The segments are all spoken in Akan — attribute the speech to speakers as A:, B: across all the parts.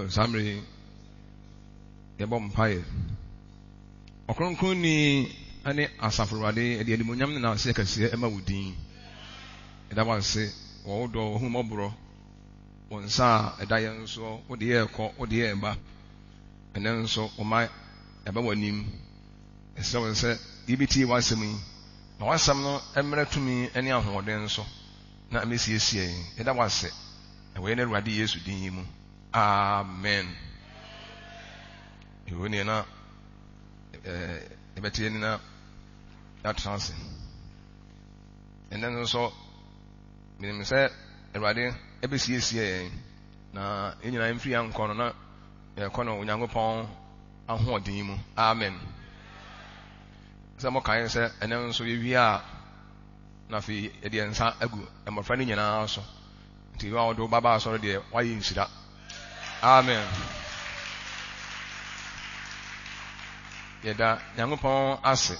A: Saa mmerɛ yi, yɛbɔ mpaeɛ. Ɔkronkronni ne Asafo Awurade, yɛde animuonyam ne n'aseɛ kɛseɛ ma wo din. Yɛda wo ase wɔ wo dɔ, w'ahummɔborɔ, wo nsa a ɛda yɛn soɔ, wode yɛn rekɔ, wode yɛn reba. Ɛnnɛ nso, wo mma yɛaba w'anim. Yɛsrɛ wo sɛ yɛbɛtie w'asɛm yi. Ma w'asɛm no mmrɛ tumi ne ahoɔden so na ɛmmɛsiesie yɛn. Yɛda wo ase wɔ yɛn Awurade Yesu din yi mu. Amen. Ɛwɔ neɛ na yɛbɛte ani na yɛatena ase. Ɛnnɛ nso menim sɛ Awurade ɛbɛsiesie yɛn na yɛn nyinaa mfiri yɛn nkɔ no na yɛkɔ no Onyankopɔn ahoɔden mu. Amen. Sɛ mokae sɛ ɛnnɛ nso yɛwie a na afei yɛde yɛn nsa agu mmɔfra no nyinaa so. Nti wo a wode wo ba ba asɔre deɛ woayɛ nhyira. Amen. Yɛda Nyankopɔn ase.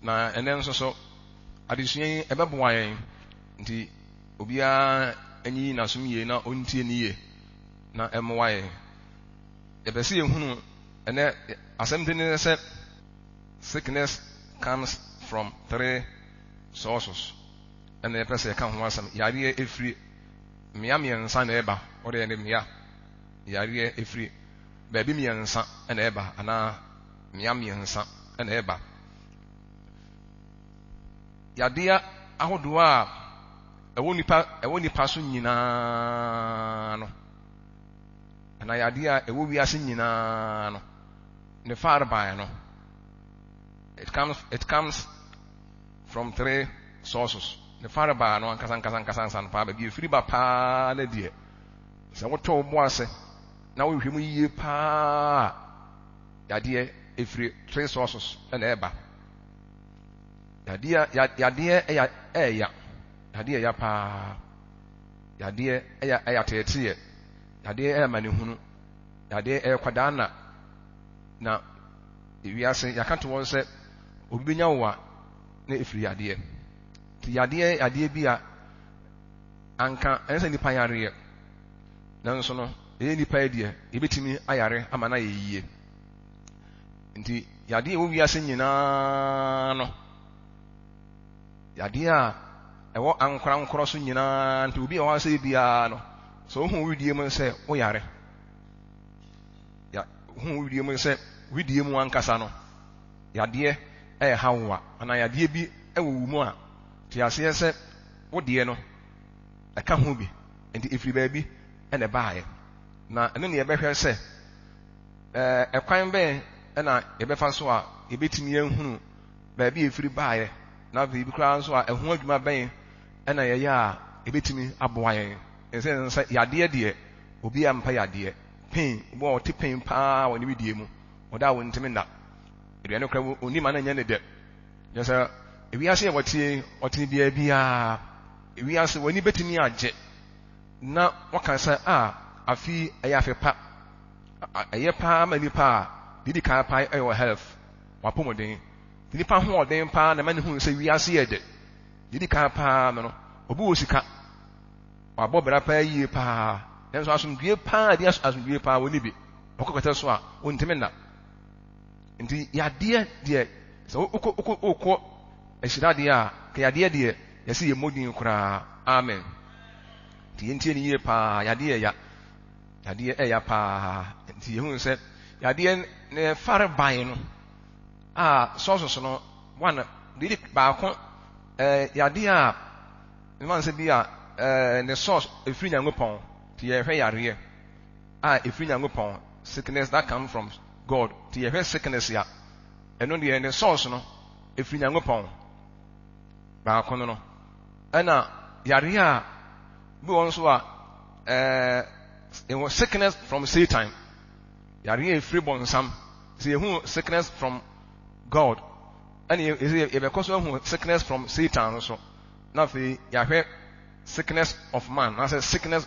A: Na ɛnnɛ nso so adesua yi ɛbɛboa yɛn. Nti obiara nyi n'asom yie na ɔntie ne yie na ɛmmoa yɛn. Yɛpɛ sɛ yɛhunu ɛnɛ asɛm ti ne sɛ sickness comes from three sources. Ɛna yɛpɛ sɛ yɛka ho asɛm. Yareɛ ɛfiri mmea mmiɛnsa na ɛba. Wɔde yɛn mmea. Yareɛ ɛfiri baabi mmiɛnsa na ɛba anaa mmea mmiɛnsa na ɛba. Yadeɛ ahodoɔ a ɛwɔ nipa ɛwɔ nipa so nyinaa no anaa yadeɛ a ɛwɔ wiase nyinaa no ne farebae no it comes it comes from three sources ne farebae no ankasa ankasa ankasa ankasa no paa baabi efiri ba paa ne deɛ sɛ wotɔ wo bo ase na wohwehwɛ mu yie paa yadeɛ efiri three sources ɛna ɛba yadeɛ yadeɛ ɛya ɛya yadeɛ ɛya paa yadeɛ ɛyɛ ɛyɛ ateɛteɛ yadeɛ ɛyɛ amanehunu yadeɛ ɛyɛ kwadaa na na ewiase yɛaka to wɔn sɛ obi benya wo a na efiri yadeɛ nti yadeɛ yadeɛ bi a anka ɛnsɛ nipa yareɛ nanso no ɛyɛ nipa yi deɛ yɛbɛtumi ayare ama no ayɛ yie nti yadeɛ ɛwɔ wiase nyinaa no yadeɛ a ɛwɔ ankorankorɔ so nyinaa nti obi a ɔwɔ asɛ biara no sɛ wohu widie mu sɛ woyare ya hu widie mu sɛ widie mu ankasa no yadeɛ ɛreha wo a anaa yadeɛ bi ɛwɔ wo mu a te aseɛ sɛ wo deɛ no ɛka ho bi nti ɛfiri baabi ɛna ɛbaeɛ na ɛno ne yɛbɛhwɛ sɛ ɛkwan bɛn ɛna yɛbɛfa so a yɛbɛtumi ahunu baabi a ɛfiri baeɛ na afei bi koraa nso a ɛho adwuma bɛn ɛna yɛyɛ a ɛbɛtumi aboa yɛn. Ɛsɛ sɛ yadeɛ deɛ obi a mpa yadeɛ pain obi a ɔte pain paa wɔ ne widie mu ɔda a wɔntumi nna aduane koraa ɔnim ana nyɛ ne dɛ yɛ sɛ ewiase yɛ wɔte ɔte bia biara ewiase wɔn ani bɛtumi agye na wɔka sɛ a afi ɛyɛ afe pa ɛyɛ paa ma nipa a didi kan paa ɛyɛ wɔ health wapɔmuden nipa hoɔden paa na ɛma ne hu sɛ wiase yɛ dɛ didi kan paa no no obi wɔ sika wabɔ bra paa yie paa nanso asomdwie paa di asomdwie paa wɔ ne bi ɔkɔ kɛtɛ so a ɔntumi nna nti yadeɛ deɛ sɛ wokɔ wokɔ wokɔ ahyira deɛ a ka yadeɛ deɛ yɛsɛ yɛ mmɔdin koraa amen nti yɛntie ne yie paa yadeɛ ɛya yadeɛ ɛya paa nti yɛhu sɛ yadeɛ ne fare ban no a sɔɔso no one deɛ baako ɛɛ yadeɛ a mma sɛ bi a ɛɛ ne source efiri Nyankopɔn nti yɛhwɛ yareɛ a efiri Nyankopɔn sickness that come from God nti yɛhwɛ sickness a ɛno deɛ ne source no efiri Nyankopɔn baako no no ɛna yareɛ a bi wɔn nso a ɛɛ ɛwɔ sickness from Satan yareɛ efiri bɔnsam sɛ yɛhu sickness from God ɛna yɛbɛkɔ so ahu sickness from Satan nso na afei yɛahwɛ sickness of man na sickness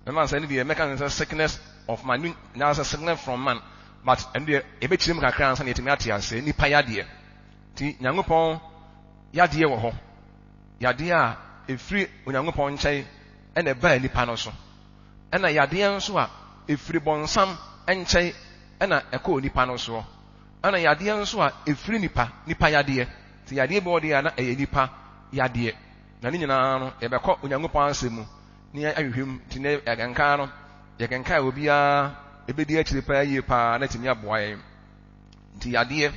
A: mɛma sɛ ne deɛ mɛka ne sɛ sickness of man na sɛ sickness from man but ɛno deɛ yɛbɛkyerɛ mu kakra ansa na yɛtumi ate ase nipa yadeɛ nti Nyankopɔn yadeɛ wɔ hɔ yadeɛ a ɛfiri Onyankopɔn nkyɛn ɛna ɛbaa nipa no so ɛna yadeɛ nso a ɛfiri bɔnsam nkyɛn ɛna ɛkɔ onipa no soɔ. Ɛna yadeɛ nso a ɛfiri nipa, nipa yadeɛ. Nti yadeɛ bi wɔ deɛ a na ɛyɛ nipa yadeɛ. Na ne nyinaa no, yɛbɛkɔ Onyankopɔn asɛm mu na yɛahwehwɛ mu. Nti na yɛkenkan no, yɛkenkan a obiara ɛbɛdi akyire paa yie paa na atumi aboa yɛn. Nti yadeɛ,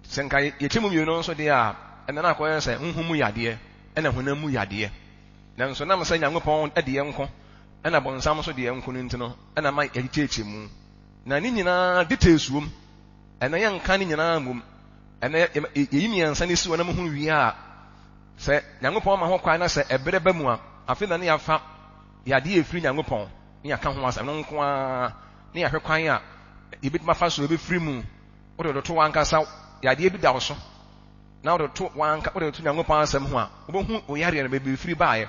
A: sɛ nka yɛkyɛ mu mmienu nso deɛ a, ɛna na akɔyɛ sɛ honhom mu yadeɛ ɛna honam mu yadeɛ. Nanso nam sɛ Nyankopɔn deɛ nko ɛna bonsam nso deɛ nko no nti no, ɛna ma yɛkyekyɛ mu. Na ne nyinaa details wom. Ɛna yɛnka ne nyinaa mmom. Ɛna yɛyi mmiɛnsa no si hɔ na muhunu wie a, sɛ Nyankopɔn ma ho kwan na sɛ ɛberɛ ba mu a, afei na ne yɛafa yadeɛ ɛfiri Nyankopɔn ne yɛaka ho asɛm no nko ara ne yɛahwɛ kwan a yɛbɛtumi afa so ɛbɛfiri mu. Wode toto w'ankasa yadeɛ bi da wo so na wode to w'anka wode to Nyankopɔn asɛm ho a, wobɛhu wo yareɛ no baabi ɛfiri baeɛ.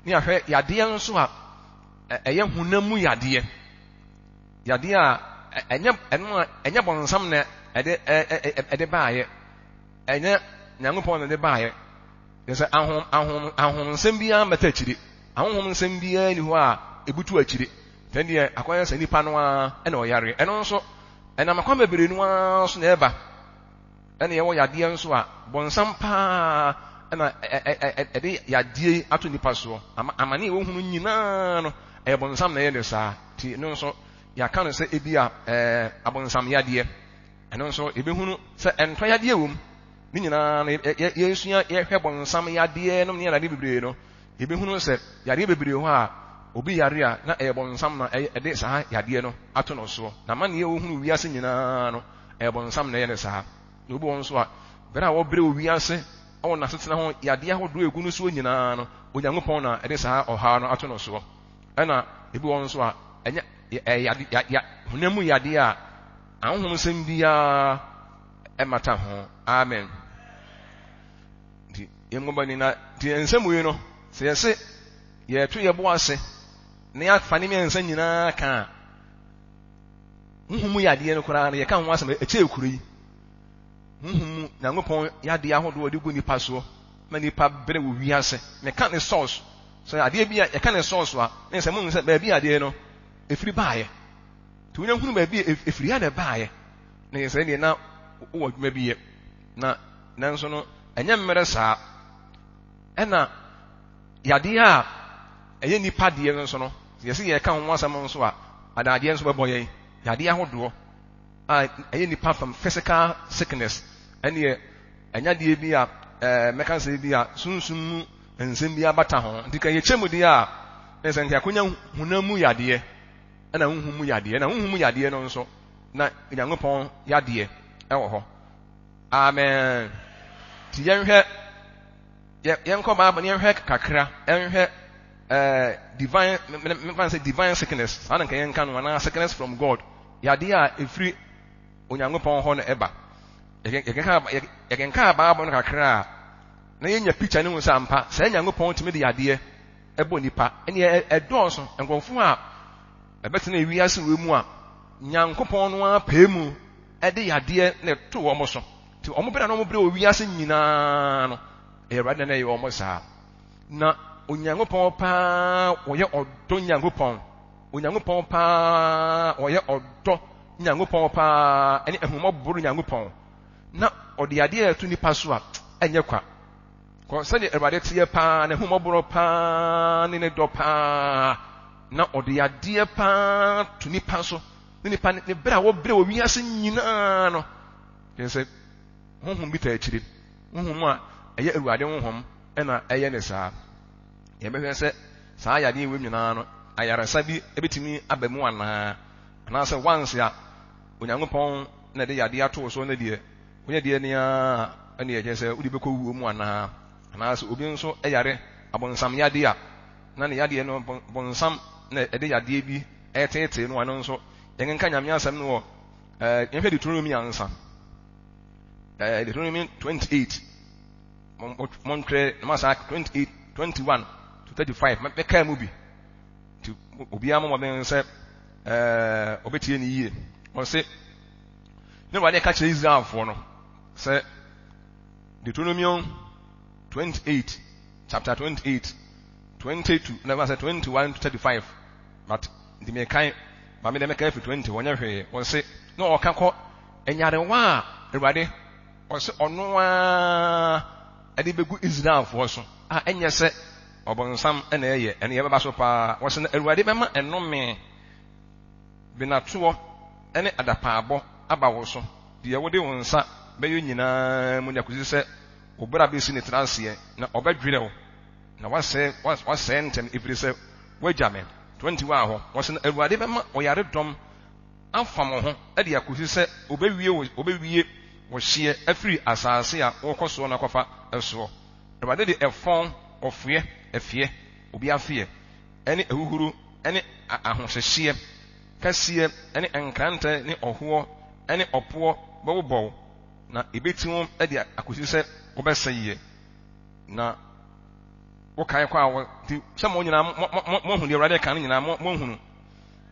A: Ne yɛahwɛ yadeɛ nso a ɛyɛ honam mu yadeɛ. Yadeɛ a ɛnyɛ ɛno a ɛnyɛ bɔnsam na ɛde ɛde baeɛ. Ɛnyɛ Nyankopɔn na ɛde baeɛ. Kyerɛ sɛ ahom ahom ahom nsɛm biara mmɛta akyire. Ahonhom nsɛm biara nni hɔ a ebutu akyire. Sɛ deɛ akɔyɛ sɛ nipa no ara na ɔyareɛ. Ɛno nso ɛnam akwan bebree no ara so na ɛba. Ɛna yɛwɔ yadeɛ nso a bɔnsam paa ɛna ɛde yadeɛ ato nipa soɔ. Amane a wɔhunu nyinaa no ɛyɛ bɔnsam na ɛyɛ ne saa. Nti ɛno nso yɛaka no sɛ ebi a ɛɛ abɔnsam yadeɛ. Ɛno nso yɛbɛhunu sɛ ɛntɔ yadeɛ wɔ mu. Ne nyinaa no yɛsua yɛhwɛ bɔnsam yadeɛ nom ne yadeɛ bebree no yɛbɛhunu sɛ yadeɛ bebree hɔ a obi yare a na ɛyɛ bɔnsam na ɛde saa yadeɛ no ato no soɔ. Na amanneɛ a wɔhunu wiase nyinaa no ɛyɛ bɔnsam na ɛyɛ no saa. Na obi wɔ nso a bere a wɔbrɛ wɔ wiase wɔ n'asetena ho yadeɛ ahodoɔ egu no soɔ nyinaa no Onyankopɔn na ɛde saa ɔhaw no ato no soɔ. Ɛna ebi wɔ nso a ɛnyɛ ɛyɛ yade honam mu yadeɛ a ahonhom nsɛm biara ɛmata ho. Amen. Nti yɛmmɔ ni na nti nsɛm wei no sɛ yɛse yɛto yɛbo ase na yɛafa ne mmiɛnsa nyinaa ka a honhom mu yadeɛ no koraa no yɛka ho asɛm ɛkyɛ kuro yi. Honhom mu Nyankopɔn yadeɛ ahodoɔ de gu nipa soɔ ma nipa brɛ wɔ wiase. Meka ne source sɛ adeɛ bi a yɛka ne source a ne sɛ mo sɛ baabi adeɛ no ɛfiri baeɛ. Nti wonya hunu baabi a ɛfiri ha na ɛbaeɛ na yɛ sɛ deɛ na wowɔ adwuma bi yɛ. Na nanso no ɛnyɛ mmerɛ saa. Ɛna yadeɛ a ɛyɛ nipa deɛ nso no yɛsɛ yɛka ho asɛm nso a adadeɛ nso bɛbɔ yɛn yadeɛ ahodoɔ a ɛyɛ nipa fam physical sickness ɛneɛ ɛnyɛ adeɛ bi a ɛɛ mɛka sɛ bi a sunsum mu nsɛm bi abata ho. Nti ka yɛkyɛ mu deɛ a na sɛ nka akonya honam mu yadeɛ ɛna honhom mu yadeɛ ɛna honhom mu yadeɛ no nso na Onyankopɔn yadeɛ ɛwɔ hɔ. Amen. Nti yɛnhwɛ yɛnkɔ Bible no yɛnhwɛ kakra ɛnhwɛ ɛɛ divine mɛfa sɛ divine sickness saa na nka yɛnka no anaa sickness from God yadeɛ a ɛfiri Onyankopɔn hɔ na ɛba. Yɛkenkan Bible no kakra a na yɛnya picture no hu sɛ ampa saa Nyankopɔn tumi de yadeɛ ɛbɔ nipa. Ɛne ɛdɔɔso nkurɔfoɔ a ɛbɛtena ewiase wei mu a Nyankopɔn no ara pɛɛ mu ɛde yadeɛ na ɛto wɔn so. Nti wɔn bere a na wɔn bere wɔ wiase nyinaa no ɛyɛ Awurade na ɛyɛ wɔn saa. Na Onyankopɔn paa wɔyɛ ɔdɔ Nyankopɔn. Onyankopɔn paa ɔyɛ ɔdɔ Nyankopɔn paa ɛne ahummɔborɔ Nyankopɔn. Na ɔde adeɛ ɛto nipa so a ɛnyɛ kwa. Kɔ sɛdeɛ Awurade teɛ paa ne ahummɔborɔ paa ne ne dɔ paa na ɔde adeɛ paa to nipa so ne nipa ne bere a wɔbrɛ wɔ wiase nyinaa no kyerɛ sɛ honhom bi taa akyire. Honhom a ɛyɛ Awurade honhom ɛna ɛyɛ ne saa. Yɛbɛhwɛ sɛ saa yadeɛ wei nyinaa no ayaresa bi ebɛtumi aba mu anaa anaasɛ once a Onyankopɔn na ɛde yadeɛ ato wo so no deɛ wonyɛ deɛ ne a ɛne ɛkyerɛ sɛ wode bɛkɔ wuo mu anaa anaasɛ obi nso yare abonsam yadeɛ a na ne yadeɛ no bonsam na ɛde yadeɛ bi ɛteetee no ano nso yɛnkenka Nyame asɛm no wɔ ɛɛ yɛnhwɛ Deuteronomy ansa. Deuteronomy 28 montwerɛ na masa 28 21 to 35 mɛkaa mu bi. Nti obiara mmɔ sɛ ɛɛ ɔbɛtie ne yie. Ɔse ne Awurade ka kyerɛ Israelfoɔ no sɛ Deuteronomy 28 chapter 28 22 na sɛ 21 to 35 but. Nti mekan, ma me deɛ mɛka afiri 20, wɔnyɛ hwee. Wɔse, na ɔka kɔ nyarewa a Awurade, ɔse ɔno ara ɛde bɛgu Israelfoɔ so, a ɛnyɛ sɛ ɔbonsam na ɛyɛ, ɛno yɛbɛba so paa. Wɔse na Awurade bɛma ɛnome, benatoɔ ne adapaabɔ aba wo so, deɛ wode wo nsa bɛyɛ nyinaa mu de akɔsi sɛ wo bra bɛsi ne tena aseɛ, na ɔbɛdwerɛ wo, na wasɛe, wasɛe ntɛm, ɛfiri sɛ woagya me. 21 hɔ, wɔse na Awurade bɛma ɔyaredɔm afa mo ho de akɔsi sɛ ɔbɛwie wo, ɔbɛwie wo hyeɛ afiri asase a worekɔ soɔ no akɔfa soɔ. Awurade de ɛfɔn, ɔfoɛ, ɛfeɛ, obi afeɛ, ne ahuhuro ne ahohyehyeɛ kɛseɛ ne nkrantɛ ne ɔhoɔ ne ɔpoɔ bɛbobɔ wo, na ɛbɛti wo de akɔsi sɛ wobɛsɛeɛ. Na wokae kɔ a wɔ nti sɛ mo nyinaa moahu deɛ Awurade ka no nyinaa moahunu.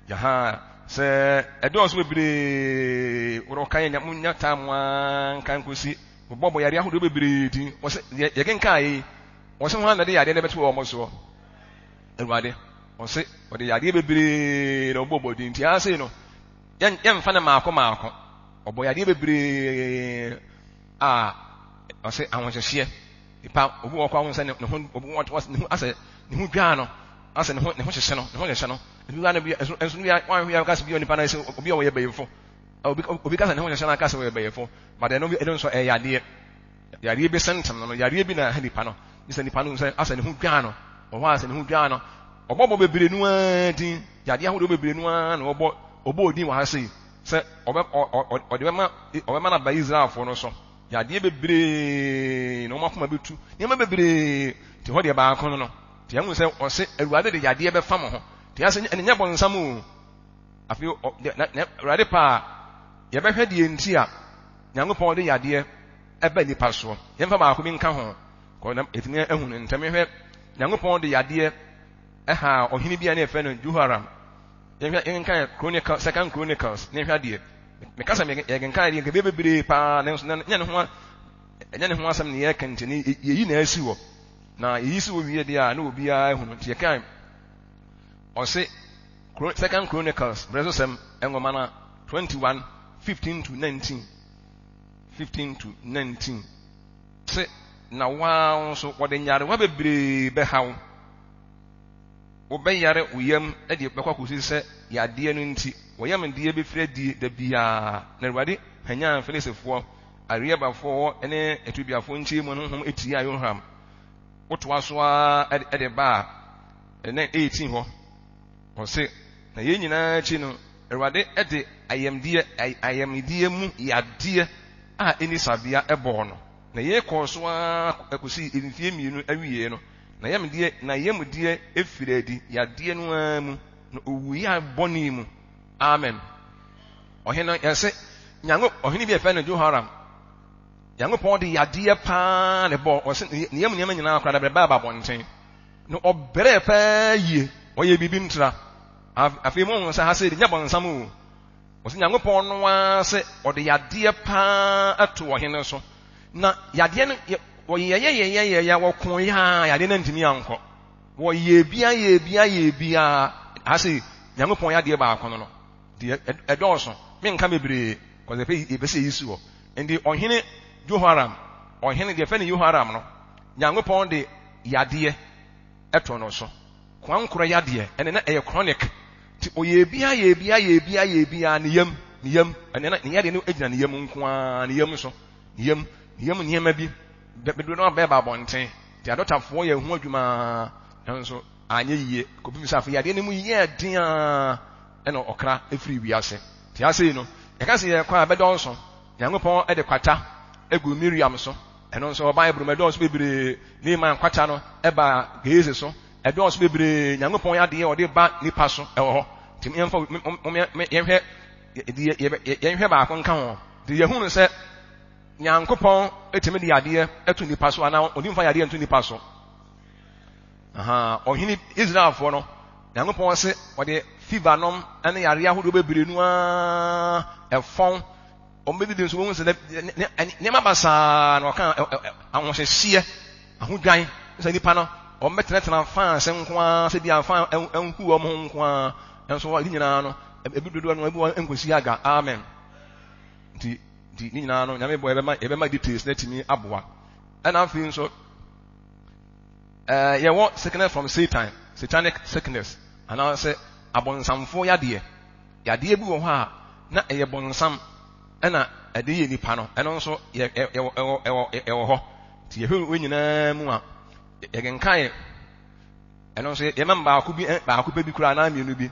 A: Yaha sɛ ɛdɔɔso bebree wɔka yɛ monya taa mo ara nka nkɔsi wɔbɔbɔ yareɛ ahodoɔ bebree din wɔ sɛ yɛkenkaa yi wɔ sɛ ho na de yareɛ no bɛto wɔn soɔ. Awurade, ɔse ɔde yadeɛ bebree na ɔbɔbɔ din nti ara sei no yɛmfa no maako maako. Ɔbɔ yadeɛ bebree a ɔse ahohyehyeɛ nipa obi wɔ kɔ ahun sɛ ne ho obi wɔ ne ho asɛ ne ho dwaa no asɛ ne ho ne ho hyehye no ne ho hyehye no ebi wa no bi nso nso bi wanhwɛ yɛ kasa bi onipa na sɛ obi a ɔyɛ bɛyifo obi obi kasa ne ho hyehye no akasa ɔyɛ bɛyifo but ɛno ɛno nso ɛyɛ yadeɛ yadeɛ bi sɛntɛm no yadeɛ bi na ɛha nipa no sɛ nipa no sɛ asɛ ne ho dwaa no wɔ hɔ asɛ ne ho dwaa no ɔbɔbɔ bebree no ara din yadeɛ ahodoɔ bebree no ara na ɔbɔ ɔbɔ odin wɔ ha sei sɛ ɔbɛ ɔde bɛma ɔbɛma no aba Israelfoɔ no so yadeɛ bebree na wɔn akoma bɛtu nneɛma bebree te hɔ deɛ baako no no te ɛho sɛ ɔse Awurade de yadeɛ bɛfa mo ho te asɛ ɛne nyɛ bɔnsam o afei Awurade paa yɛbɛhwɛ deɛ nti a Nyankopɔn de yadeɛ ɛba nipa soɔ. Yɛmfa baako bi nka ho. Kɔ na ɛtumi ahu no ntɛm. Yɛhwɛ Nyankopɔn de yadeɛ ɛha ɔhene bi a ne yɛfrɛ no Jehoram. Yɛhwɛ yɛnka Chronicle, Second Chronicles ne yɛhwɛ adeɛ. Meka sɛ yɛkenkan adeɛ nka bebree paa nanso ɛnyɛ ne ho ɛnyɛ ne ho asɛm ne yɛka nti ne yɛyi na asi hɔ. Na yɛyi si hɔ wie deɛ a na obiara ahu no nti yɛkan ɔse Second Chronicles berɛsosɛm nwoma no 21 15 to 19 15 to 19 Se, na wo ara nso wɔde nyarewa bebree bɛha wo. Wobɛyare wo yam de bɛkɔ akɔsi sɛ yadeɛ no nti, wo yam deɛ bɛfiri adie da biara. Na Awurade hwanyan Filistifoɔ, Areabafoɔ ne Etiopiafoɔ nkyɛn mu honhom tiaa Yoram. Wotoa so ara de ba a, ɛnɛ 18 hɔ, ɔse, na yei nyinaa akyi no, Awurade de ayamdeɛ, ayamdeɛ mu yadeɛ a ɛnni sabea bɔɔ no. Na yei kɔɔ so ara kɔsii mfeɛ mmienu awieeɛ no, n'ayamdeɛ, n'ayamdeɛ firii adi yadeɛ no ara mu, na ɔwui a bɔne mu. Amen. Ɔhene no, yɛse, Nyanko, ɔhene bi a yɛfrɛ no Jehoram, Nyankopɔn de yadeɛ paa na ɛbɔɔ, ɔse ne yam nneɛma nyinaa koraa da bɛba abɔnten. Na ɔbrɛɛ paa yie, ɔyɛ biribi ntra. Afei mohu sɛ ha sei de nyɛ bɔnsam o. Ɔsɛ Nyankopɔn no ara sɛ ɔde yadeɛ paa ato ɔhene no so. Na yadeɛ no, wɔyɛyɛyɛyɛyɛ, wɔko yɛ a yadeɛ no antumi ankɔ. Wɔyɛ bia yɛ bia yɛ bia. Ha sei, Nyankopɔn yadeɛ baako no no. Deɛ ɛdɔɔso, menka bebree, kɔsɛ pɛ yɛpɛ sɛ yɛyi si hɔ. Nti ɔhene Jehoram, ɔhene deɛ fɛ ne Jehoram no, Nyankopɔn de yadeɛ ɛto no so. Koankorɔ yadeɛ, ɛne na ɛyɛ chronic. Nti ɔyɛ bia yɛ bia yɛ bia yɛ bia ne yam, ne yam, ɛne na ne yadeɛ no gyina ne yam nko ara, ne yam so, ne yam, ne yam nneɛma bi, bebree no abɛɛba abɔnten. Nti adɔtafoɔ yɛ ho adwuma nanso anyɛ yie. Kɔpem sɛ afei yadeɛ no mu yɛɛ den ara ɛna ɔkra ɛfiri wiase. Nti asei no, yɛka sɛ yɛkɔ a ɛbɛdɔɔso. Nyankopɔn de kwata egu Miriam so. Ɛno nso wɔ Bible mu ɛdɔɔso bebree. Naaman kwata no ɛbaa Gehazi so. Ɛdɔɔso bebree. Nyankopɔn yɛ adeɛ ɔde ba nipa so ɛwɔ hɔ. Nti yɛmfa yɛnhwɛ yɛnhwɛ baako nka ho. Nti yɛhunu sɛ Nyankopɔn etumi de yadeɛ ɛto nipa so anaa ɔde mfa yadeɛ nto nipa so. Aha, ɔhene Israelfoɔ no, Nyankopɔn se ɔde fever nom ne yareɛ ahodoɔ bebree no ara ɛfɔn wɔn bɛdidi nso wɔn sɛ nneɛma basaa na ɔka ahohyehyeɛ ahodwan sɛ nipa no wɔn bɛtenatena faase nko ara sɛ bi afa nhu wɔn ho nko ara. Nso ne nyinaa no, ebi dodoɔ no ebi wɔ nkosi aga. Amen. Nti nti ne nyinaa no Nyame bɔ yɛbɛma yɛbɛma details na atumi aboa. Ɛna afei nso ɛɛ yɛwɔ sickness from Satan, satanic sickness anaasɛ abonsamfoɔ yadeɛ. Yadeɛ bi wɔ hɔ a na ɛyɛ bonsam ɛna ɛde yɛ nipa no, ɛno nso yɛ ɛwɔ ɛwɔ ɛwɔ ɛwɔ hɔ. Nti yɛhwɛ wɔ nyinaa mu a yɛkenkan ɛno nso yɛma baako bi baako pɛ bi koraa anaa mmienu bi.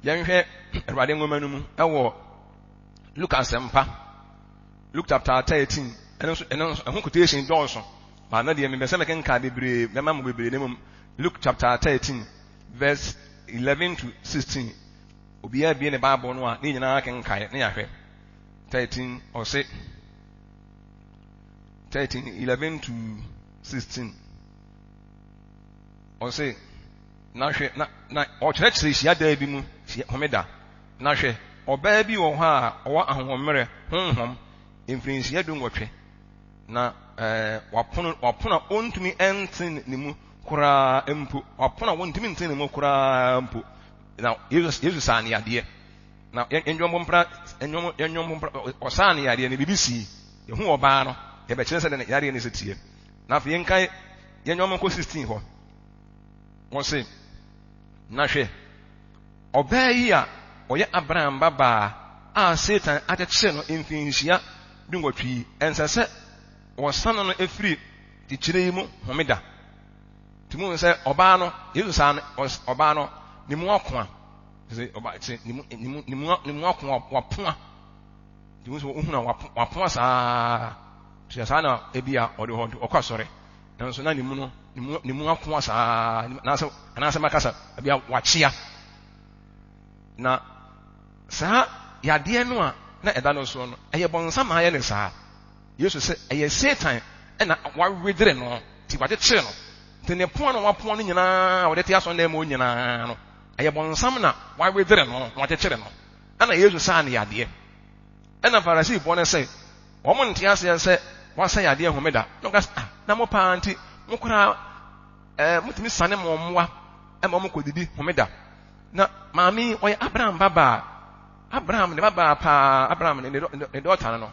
A: Yɛnhwɛ Awurade nwoma no mu ɛwɔ Luke asɛmpa Luke chapter 13 ɛno nso ɛno nso ɛho quotation dɔɔso. Maa no deɛ mepɛ sɛ mekenkan bebree mɛma mo bebree na mmom Luke chapter 13 verse 11 to 16. Obiara bie ne Bible no a ne nyinaa kenkan ne yɛahwɛ. 13 ɔse 13 11 to 16 ɔse na hwɛ na na ɔkyerɛkyerɛ hyiadan bi mu homeda na hwɛ ɔbaa bi wɔ hɔ a ɔwɔ ahohommerɛ honhom mfirinhyia 18 na ɛɛ wapono wapono a ɔntumi nte ne mu koraa mpo wapono a wɔntumi nte ne mu koraa mpo na Yesu Yesu saa ne yadeɛ na yɛn mpra yɛn mpra ɔsaa ne yadeɛ no biribi sii yɛhu ɔbaa no yɛbɛkyerɛ sɛ ne yadeɛ no sɛ tie na afei yɛnka yɛn nnwom nkɔ 16 hɔ wɔn se na hwɛ ɔbaa yi a ɔyɛ Abraham babaa a Satan akyekyere no mfinhyia 18 yi ɛnsɛ sɛ wɔsane no efiri kyekyere yi mu homeda nti mu sɛ ɔbaa no Yesu saa no ɔbaa no ne mu akoa sɛ ɔbaa sɛ ne mu ne mu ne mu ne mu akoa wapoa nti mu sɛ ohun a wapoa saa sɛ saa na ebi a ɔde hɔ ɔkɔ asɔre nanso na ne mu no ne mu ne mu akoa saa anaasɛ anaasɛ makasa ebi a wakyea na saa yadeɛ no a na ɛda no soɔ no ɛyɛ bɔnsam ayɛ ne saa Yesu sɛ ɛyɛ Satan ɛna wawedere no nti wakyekyere no nti ne poa na wapoa no nyinaa a wɔde te asɔndan mu nyinaa no ɛyɛ bɔnsam na wawedere no na wakyekyere no ɛna Yesu saa ne yadeɛ ɛna Farisifoɔ no sɛ wɔn nte aseɛ sɛ wasa yadeɛ homeda na wɔka sɛ ah na mo paa nti mo koraa ɛɛ motumi sane mo mmoa ɛma wɔn kɔdidi homeda na maame yi ɔyɛ Abraham babaa Abraham ne babaa paa Abraham ne ne dɔɔta no no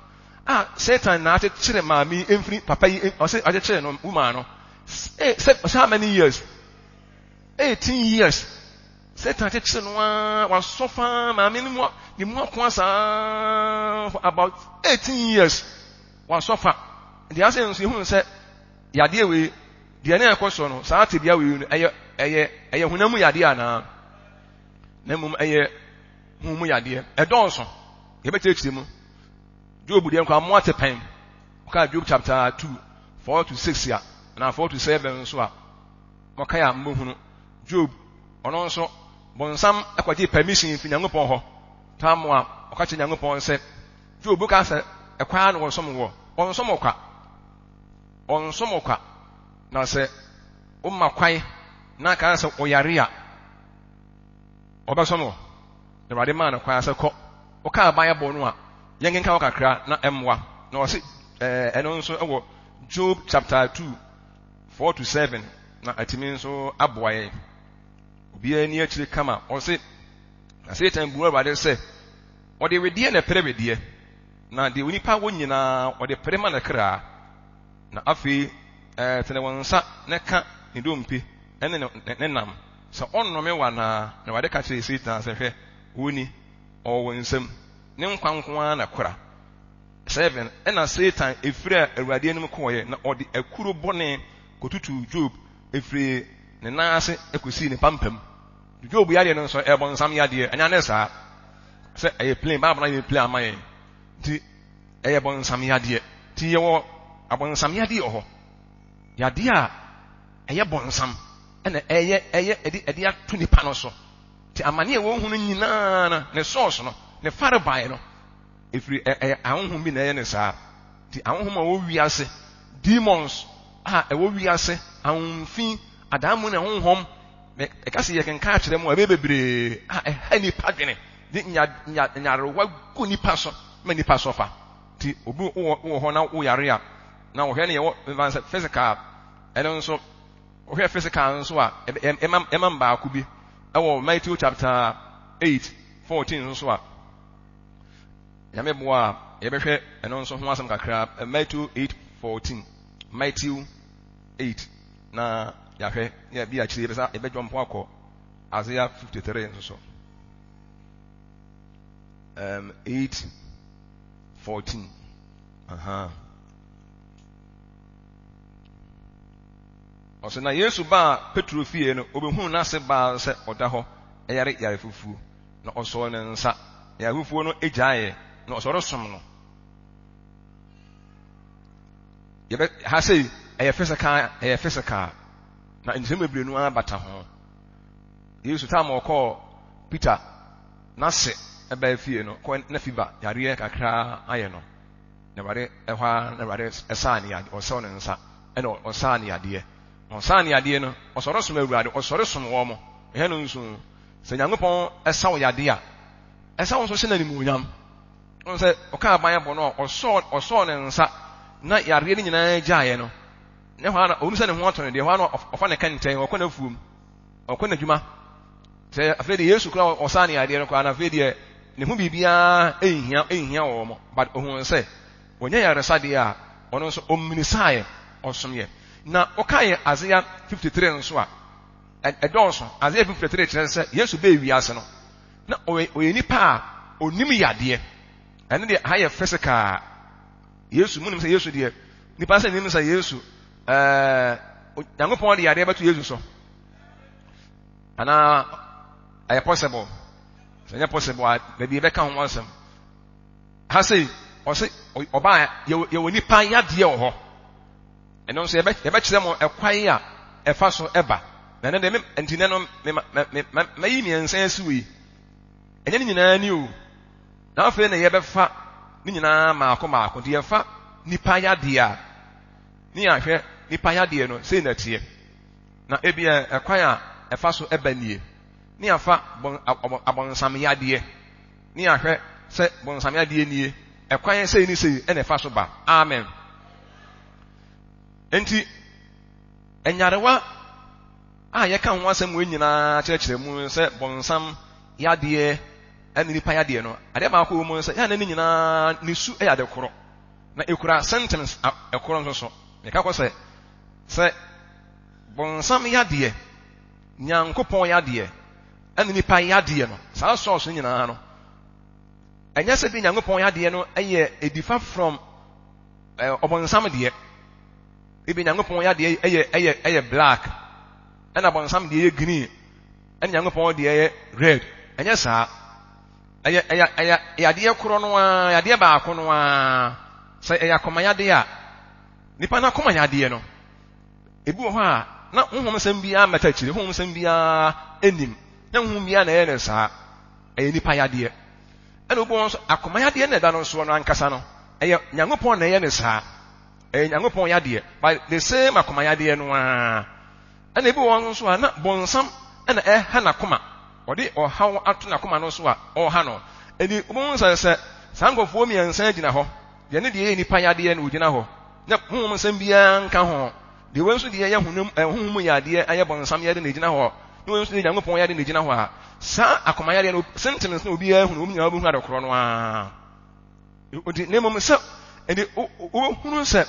A: a Satan na akyekyere maame yi mfiri papa yi ɔsɛ akyekyere no woman no sɛ how many years 18 years Satan akyekyere no ara wasɔ faa maame no mu ne mu akoa saa for about 18 years wasɔ fa deɛ asɛ nso ehunu sɛ yadeɛ wei deɛ ne ɛkɔ so no saa tebea wei no ɛyɛ ɛyɛ ɛyɛ honam mu yadeɛ anaa na mmom ɛyɛ hu mu yadeɛ ɛdɔɔso yɛbɛkyerɛkyerɛ mu Job deɛ nkwa mmoa te pɛn ɔkaa Job chapter 2 4 to 6 a na 4 to 7 nso a mɔkae a mbɛhunu Job ɔno nso bonsam ɛkɔgye permission fi Nyankopɔn hɔ tam a ɔka kyerɛ Nyankopɔn sɛ Job ka sɛ ɛkwaa na wɔnsom wɔ wɔnsom wɔ kwa wɔnsom wɔ kwa na sɛ woma kwan na aka sɛ ɔyare a ɔbɛsom wɔ Awurade maa no kwan sɛ kɔ wokaa Bible no a yɛnkenka hɔ kakra na ɛmmoa na ɔse ɛno nso ɛwɔ Job chapter 2 4 to 7 na atumi nso aboa yɛn obiara ni akyire kama ɔse na Satan bu Awurade sɛ ɔde wedeɛ na ɛpere wedeɛ na deɛ onipa wɔ nyinaa ɔde pere ma ne kra na afei tene wɔn nsa na ka ne dompe ne ne nam sɛ ɔnnome wo anaa na Awurade ka kyerɛɛ Satan sɛ hwɛ woni ɔwɔ wo nsam ne nkwa nko ara na kora 7 ɛna Satan efiri a Awurade anim kɔɔeɛ na ɔde akuro bɔne kɔtutuu Job efiri ne nan ase kɔsii ne pampam Job yadeɛ no nso ɛyɛ bɔnsam yadeɛ ɛnyɛ ne saa sɛ ɛyɛ plain Bible no ayɛ plain ama yɛn nti ɛyɛ bɔnsam yadeɛ nti yɛwɔ abɔnsam yadeɛ wɔ hɔ yadeɛ a ɛyɛ bɔnsam ɛna ɛyɛ ɛyɛ ɛde ɛde ato nipa no so nti amane a wɔhu no nyinaa no ne source no ne farebae no ɛfiri ɛyɛ ahonhom bi na ɛyɛ ne saa nti ahonhom a wɔwɔ wiase demons a ɛwɔ wiase ahonhomfi adaamu ne ahonhom ɛka sɛ yɛkenka akyerɛ mu a ɛbɛyɛ bebree a ɛha nipa dwene de nyarewa gu nipa so ma nipa so fa nti obi wɔ hɔ na woyare a na wɔhwɛ ne yɛwɔ mfa sɛ physical ɛno nso wɔhwɛ physical nso a ɛma baako bi ɛwɔ Matthew chapter 8, 14 nso so a, Nyame boa a, yɛbɛhwɛ ɛno nso ho asɛm kakra. Matthew 8, 14. Matthew 8 na yɛahwɛ na bi akyire yɛbɛsa yɛbɛdwɔmpo akɔ Isaiah 53 nso so. 8, 14. Aha. Ɔsɛ na Yesu baa Petro fie no, obehuu n'ase baa sɛ ɔda hɔ yare yare fufuo. Na ɔsɔɔ ne nsa, na yare fufuo no gyaeɛ, na ɔsɔre som no. Yɛbɛ ha sei ɛyɛ physical, ɛyɛ physical. Na nsɛm bebree no ara bata ho. Yesu tam ɔkɔɔ Peter n'ase ɛbaa fie no, kɔ na fever yareɛ kakra ayɛ no. Na Awurade ɛhɔ ara na Awurade ɛsaa ne yadeɛ, ɔsɛw ne nsa, ɛna ɔsaa ne yadeɛ. Na ɔsaa ne yadeɛ no, ɔsɔre som Awurade, ɔsɔre som wɔn mo. Ɛhɛ no nso, sɛ Nyankopɔn ɛsa wo yadeɛ a, ɛsa wo nso hyɛ no animuonyam. Ɔno sɛ ɔka aban bɔ no a, ɔsɔɔ, ɔsɔɔ ne nsa na yareɛ no nyinaa gyaeɛ no, ne hɔ ara na ɔhu sɛ ne ho atɔ no deɛ, ɛhɔ ara na ɔfa ne kɛntɛn, ɔkɔ n'afuom, ɔkɔ n'adwuma. Sɛ afei deɛ Yesu koraa ɔsaa ne yadeɛ no koraa na afei deɛ ne ho biribiara nhia nhia wɔn, but ohun sɛ wɔnyɛ yaresa deɛ a, ɔno nso ɔmminisaeɛ, ɔsomyɛ. Na ɔkaeɛ Isaiah 53 nso a, ɛdɔɔso. Isaiah 53 kyerɛ sɛ Yesu bɛɛ wiase no, na ɔyɛ nipa a ɔnim yadeɛ. Ɛno deɛ ha yɛ physical. Yesu, munim sɛ Yesu deɛ, nipa sɛ nim sɛ Yesu, ɛɛ, Nyankopɔn de yadeɛ bɛto Yesu so. Anaa ɛyɛ possible. Sɛ ɛnyɛ possible a, baabi yɛbɛka ho asɛm. Ha sei, ɔse ɔbaa yɛwɔ nipa yadeɛ wɔ hɔ. Ɛno nso yɛbɛkyerɛ mo ɛkwan a ɛfa so ɛba. Na ɛno deɛ, nti nɛ no, mɛyi mmiɛnsa asi wei. Ɛnyɛ ne nyinaa ni o. Na afei na yɛbɛfa ne nyinaa maako maako. Nti yɛfa nipa yadeɛ a, ne yɛahwɛ nipa yadeɛ no, sei na ɛteɛ. Na ebia ɛkwan a ɛfa so ɛba nie. Ne yɛafa abɔnsam yadeɛ. Ne yɛahwɛ sɛ bɔnsam yadeɛ nie. Ɛkwan sei ne sei ɛna ɛfa so ba. Amen. Enti, nyarewa a yɛka ho asɛm wɔ nyinaa kyerɛkyerɛ mu sɛ bɔnsam yadeɛ ɛne nipa yadeɛ no, adeɛ baako wɔ mu sɛ yɛn ne nyinaa ne su yɛ ade korɔ, na ekura symptoms ɛkorɔ nso so. Meka kɔ sɛ, sɛ bɔnsam yadeɛ, Nyankopɔn yadeɛ, ɛne nipa yadeɛ no, saa sɔɔso nyinaa no, ɛnyɛ sɛ bi Nyankopɔn yadeɛ no ɛyɛ edifa from ɔbɔnsam deɛ. Ebi Nyankopɔn yadeɛ ɛyɛ ɛyɛ ɛyɛ black, ɛna bɔnsam deɛ yɛ green, ɛna Nyankopɔn deɛ yɛ red. Ɛnyɛ saa. Ɛyɛ ɛyɛ ɛyɛ yadeɛ korɔ no ara, yadeɛ baako no ara. Sɛ ɛyɛ akoma yadeɛ a, nipa no akoma yadeɛ no, ebi wɔ hɔ a, na honhom nsɛm biara mmɛta akyire, honhom nsɛm biara nnim, na honhom biara na ɛyɛ no saa. Ɛyɛ nipa yadeɛ. Ɛna obi wɔ hɔ nso, akoma yadeɛ na ɛda no soɔ no ankasa no, ɛyɛ Nyankopɔn na ɛyɛ no saa. Ɛyɛ Nyankopɔn yadeɛ. But the same akoma yadeɛ no ara. Ɛna ebi wɔ hɔ nso a, na bonsam ɛna ɛha n'akoma. Ɔde ɔhaw ato n'akoma no so a, ɔreha no. Enti wobɛhu sɛ sɛ saa nkurɔfoɔ mmiɛnsa gyina hɔ, deɛ ne deɛ yɛ nipa yadeɛ na ɔgyina hɔ, na honhom nsɛm biara nka ho. Deɛ wei nso deɛ yɛ honam, honhom mu yadeɛ, ɛyɛ bonsam yadeɛ na ɛgyina hɔ, na wei nso deɛ Nyankopɔn yadeɛ na ɛgyina hɔ a, saa akoma yadeɛ no, symptoms na obiara hunu, wɔn nyinaa wobɛhunu ade korɔ no ara. Nti, na mmom sɛ, ɛnti wobɛhunu sɛ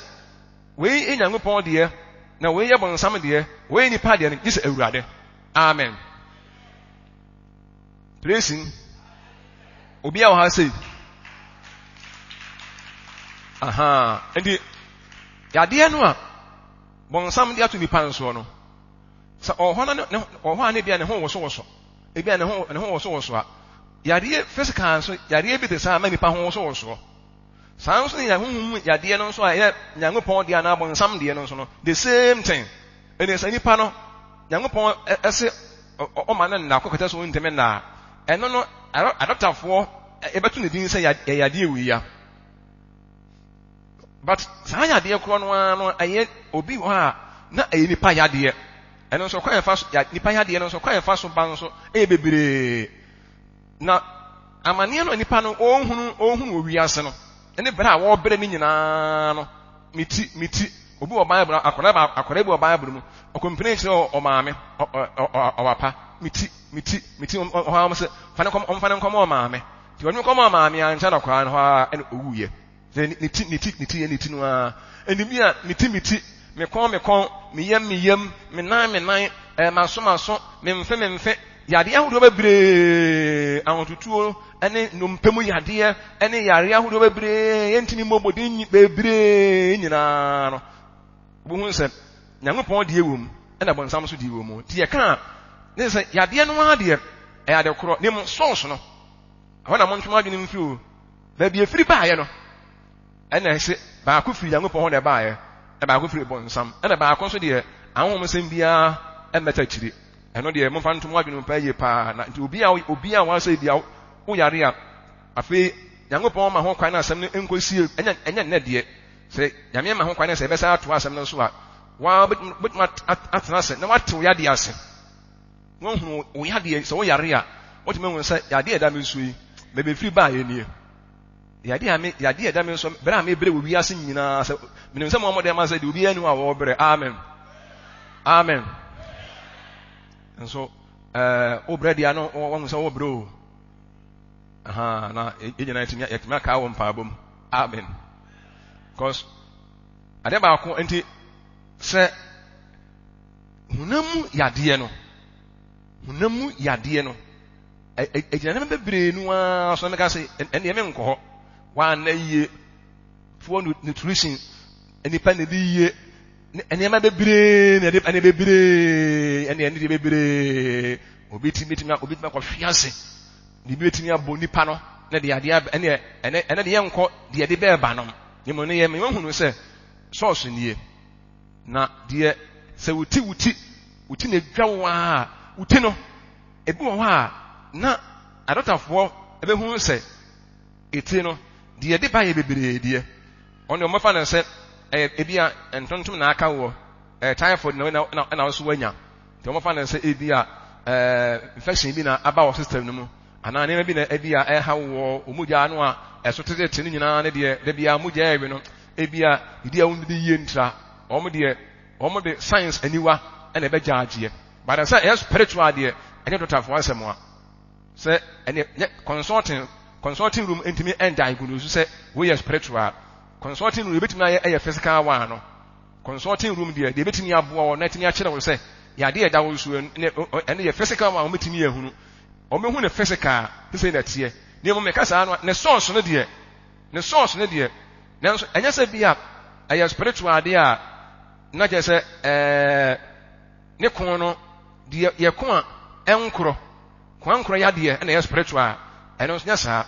A: wei yɛ Nyankopɔn deɛ, na wei yɛ bonsam deɛ, wei yɛ nipa deɛ no, gye sɛ Awurade. Amen. Praise Obi a wɔ ha sei. Aha. Nti, yadeɛ no a bonsam de ato nipa nsoɔ no, sɛ ɔwɔ hɔ na ɔwɔ hɔ a na ebia ne ho wosowoso, ebia ne ho ne ho wosowoso a, yadeɛ physical nso yadeɛ bi te saa ma nipa ho wosowosoɔ. Saa nso ne honhom mu yadeɛ no nso a ɛyɛ Nyankopɔn deɛ anaa bonsam deɛ no nso no, the same thing. Ɛne sɛ nipa no, Nyankopɔn ɛse ɔma no nna kɔkɔtɛ so ntumi nna a, ɛno no adɔktafoɔ ɛbɛto ne din sɛ ɛyɛ yadeɛ wei ya. But saa yadeɛ korɔ no ara no ɛyɛ obi hɔ a na ɛyɛ nipa yadeɛ. Ɛno nso kwan yɛfa so nipa yadeɛ no nso kwan yɛfa so ba nso ɛyɛ bebree. Na amaneɛ no a nipa no ɔhunu ɔhunu wɔ wiase no ɛne berɛ a wɔrebrɛ ne nyinaa no me ti me ti obi wɔ Bible akwadaa akwadaa bi wɔ Bible mu ɔkɔmpene kyerɛ ɔmaame ɔwapa. Me ti, me ti, me ti, hɔ ara sɛ, fa ne kɔm, ɔmfa ne nkɔmɔ ɔmaame. Nti ɔde kɔmɔ ɔmaame ankyɛ na koraa no hɔ ara ɛna owuiɛ. Sɛ ne ti, ne ti, ne ti yɛ ne ti no ara. Ɛni bi a, me ti, me ti, me kɔn, me kɔn, me yam, me yam, me nan, me nan, ɛɛ m'aso, m'aso, me mfe, me mfe. Yadeɛ ahodoɔ bebree, ahotutuo ne nnompe mu yadeɛ ne yareɛ ahodoɔ bebree, yɛntumi mmɔ mmɔden bebree nyinaa no. Wobɛhu sɛ Nyankopɔn deɛ wɔ mu, ɛna bɔnsam nso deɛ wɔ mu. Nti yɛka a, ne sɛ yadeɛ no ara deɛ, ɛyɛ ade korɔ, na mmom sɔɔso no, ɛhɔ na montwe mo adwene mfiri o. Baabi efiri baeɛ no, ɛna ɛsɛ baako firi Nyankopɔn hɔ na ɛbaeɛ, na baako firi bɔnsam, ɛna baako nso deɛ ahonhom biara mmɛta akyiri. Ɛno deɛ momfa nto mo adwene mu paa yie paa. Na nti obi a obi a wɔasɛ bi a woyare a, afei Nyankopɔn ma ho kwan na asɛm no nkɔsie, ɛnyɛ ɛnyɛ nnɛ deɛ. Sɛ Nyame ma ho kwan na sɛ ɛbɛsan atoa asɛm no so a, waa wobɛtumi atena ase na woate wo yadeɛ ase. Woahunu wo yadeɛ, sɛ woyare a, wotumi ahu sɛ yadeɛ a ɛda me so yi, baabi ɛfiri baeɛ nie. Yadeɛ a me yadeɛ a ɛda me so, berɛ a mebrɛ wɔ wiase nyinaa, sɛ menim sɛ mo a mode ama sɛ deɛ obiara ni hɔ a wɔbrɛ. Amen. Amen. Nso ɛɛ wobrɛ deɛ ano wɔn sɛ wɔbrɛ o. Aha na yɛn nyinaa yɛtumi yɛtumi aka wɔ mpaebɔ mu. Amen. Because adeɛ baako nti sɛ honam mu yadeɛ no honam mu yadeɛ no ɛgyina nneɛma bebree no ara so na meka sɛ ɛnneɛ menkɔ hɔ wanna yie poor nutrition nipa na ɛdi yie nneɛma bebree na ɛde ɛne bebree ɛne ɛne deɛ bebree obi ti betumi obi tumi akɔhwe ase biribi betumi abɔ nipa no na de adeɛ aba ɛne ɛne ɛne deɛ nkɔ deɛ ɛde bɛɛba no ne mu no yɛ mɛ ehunu sɛ sɔɔso nie na deɛ sɛ wuti wuti wuti na edwa wo a wuti no ebi wɔ hɔ a na adɔtafoɔ ɛbɛhunu sɛ eti no deɛ ɛde ba yɛ bebree deɛ ɔno deɛ wɔbɛfa no sɛ ɛyɛ ebi a ntontom na aka wɔ ɛyɛ typhoid na na na na nso wanya nti wɔbɛfa no sɛ ebi a ɛɛ infection bi na aba wɔ system no mu anaa nneɛma bi na ebi a ɛha wɔ wɔn mogya ano a ɛso tetete no nyinaa ne deɛ da bi a mogya ɛwe no ebi a didi a wɔn didi yie ntra wɔn deɛ wɔn de science aniwa ɛna ɛbɛgya agyeɛ but sɛ ɛyɛ spiritual deɛ ɛnyɛ dɔktafoɔ asɛm a sɛ ɛne nyɛ consulting consulting room ntumi ɛndiagnose sɛ woyɛ spiritual consulting room ebetumi ayɛ ɛyɛ physical one no consulting room deɛ deɛ ebetumi aboa wɔn na etumi akyerɛ wɔn sɛ yadeɛ ɛda wɔn so ɛne ɛne yɛ physical one wɔn betumi ehunu wɔn ehu ne physical sɛ na ɛteɛ ne mu mɛka saa no ne source no deɛ ne source no deɛ nanso ɛnyɛ sɛ bi a ɛyɛ spiritual adeɛ a na kyerɛ sɛ ɛɛ ne ko no deɛ yɛ ko a ɛnkorɔ koankorɔ yadeɛ ɛna ɛyɛ spiritual ɛno nso nyɛ saa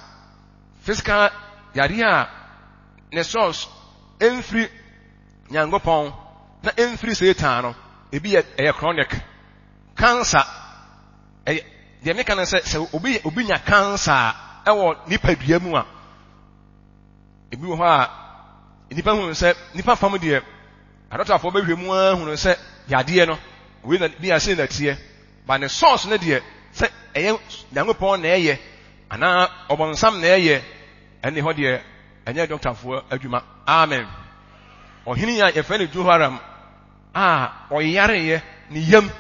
A: physical yadeɛ a ne source ɛmfiri Nyankopɔn na ɛmfiri Satan no ebi yɛ ɛyɛ chronic cancer ɛyɛ deɛ meka no sɛ sɛ obi obi nya cancer a ɛwɔ nipadua mu a ebi wɔ hɔ a nipa hunu sɛ nipa fam deɛ adɔtafoɔ bɛhwɛ mu ara hunu sɛ yadeɛ no wei na bi ase na teɛ ba ne source no deɛ sɛ ɛyɛ Nyankopɔn na ɛyɛ anaa ɔbɔnsam na ɛyɛ ɛne hɔ deɛ ɛnyɛ dɔktafoɔ adwuma. Amen. Ɔhene a yɛfrɛ no Jehoram a ɔyareeɛ ne yam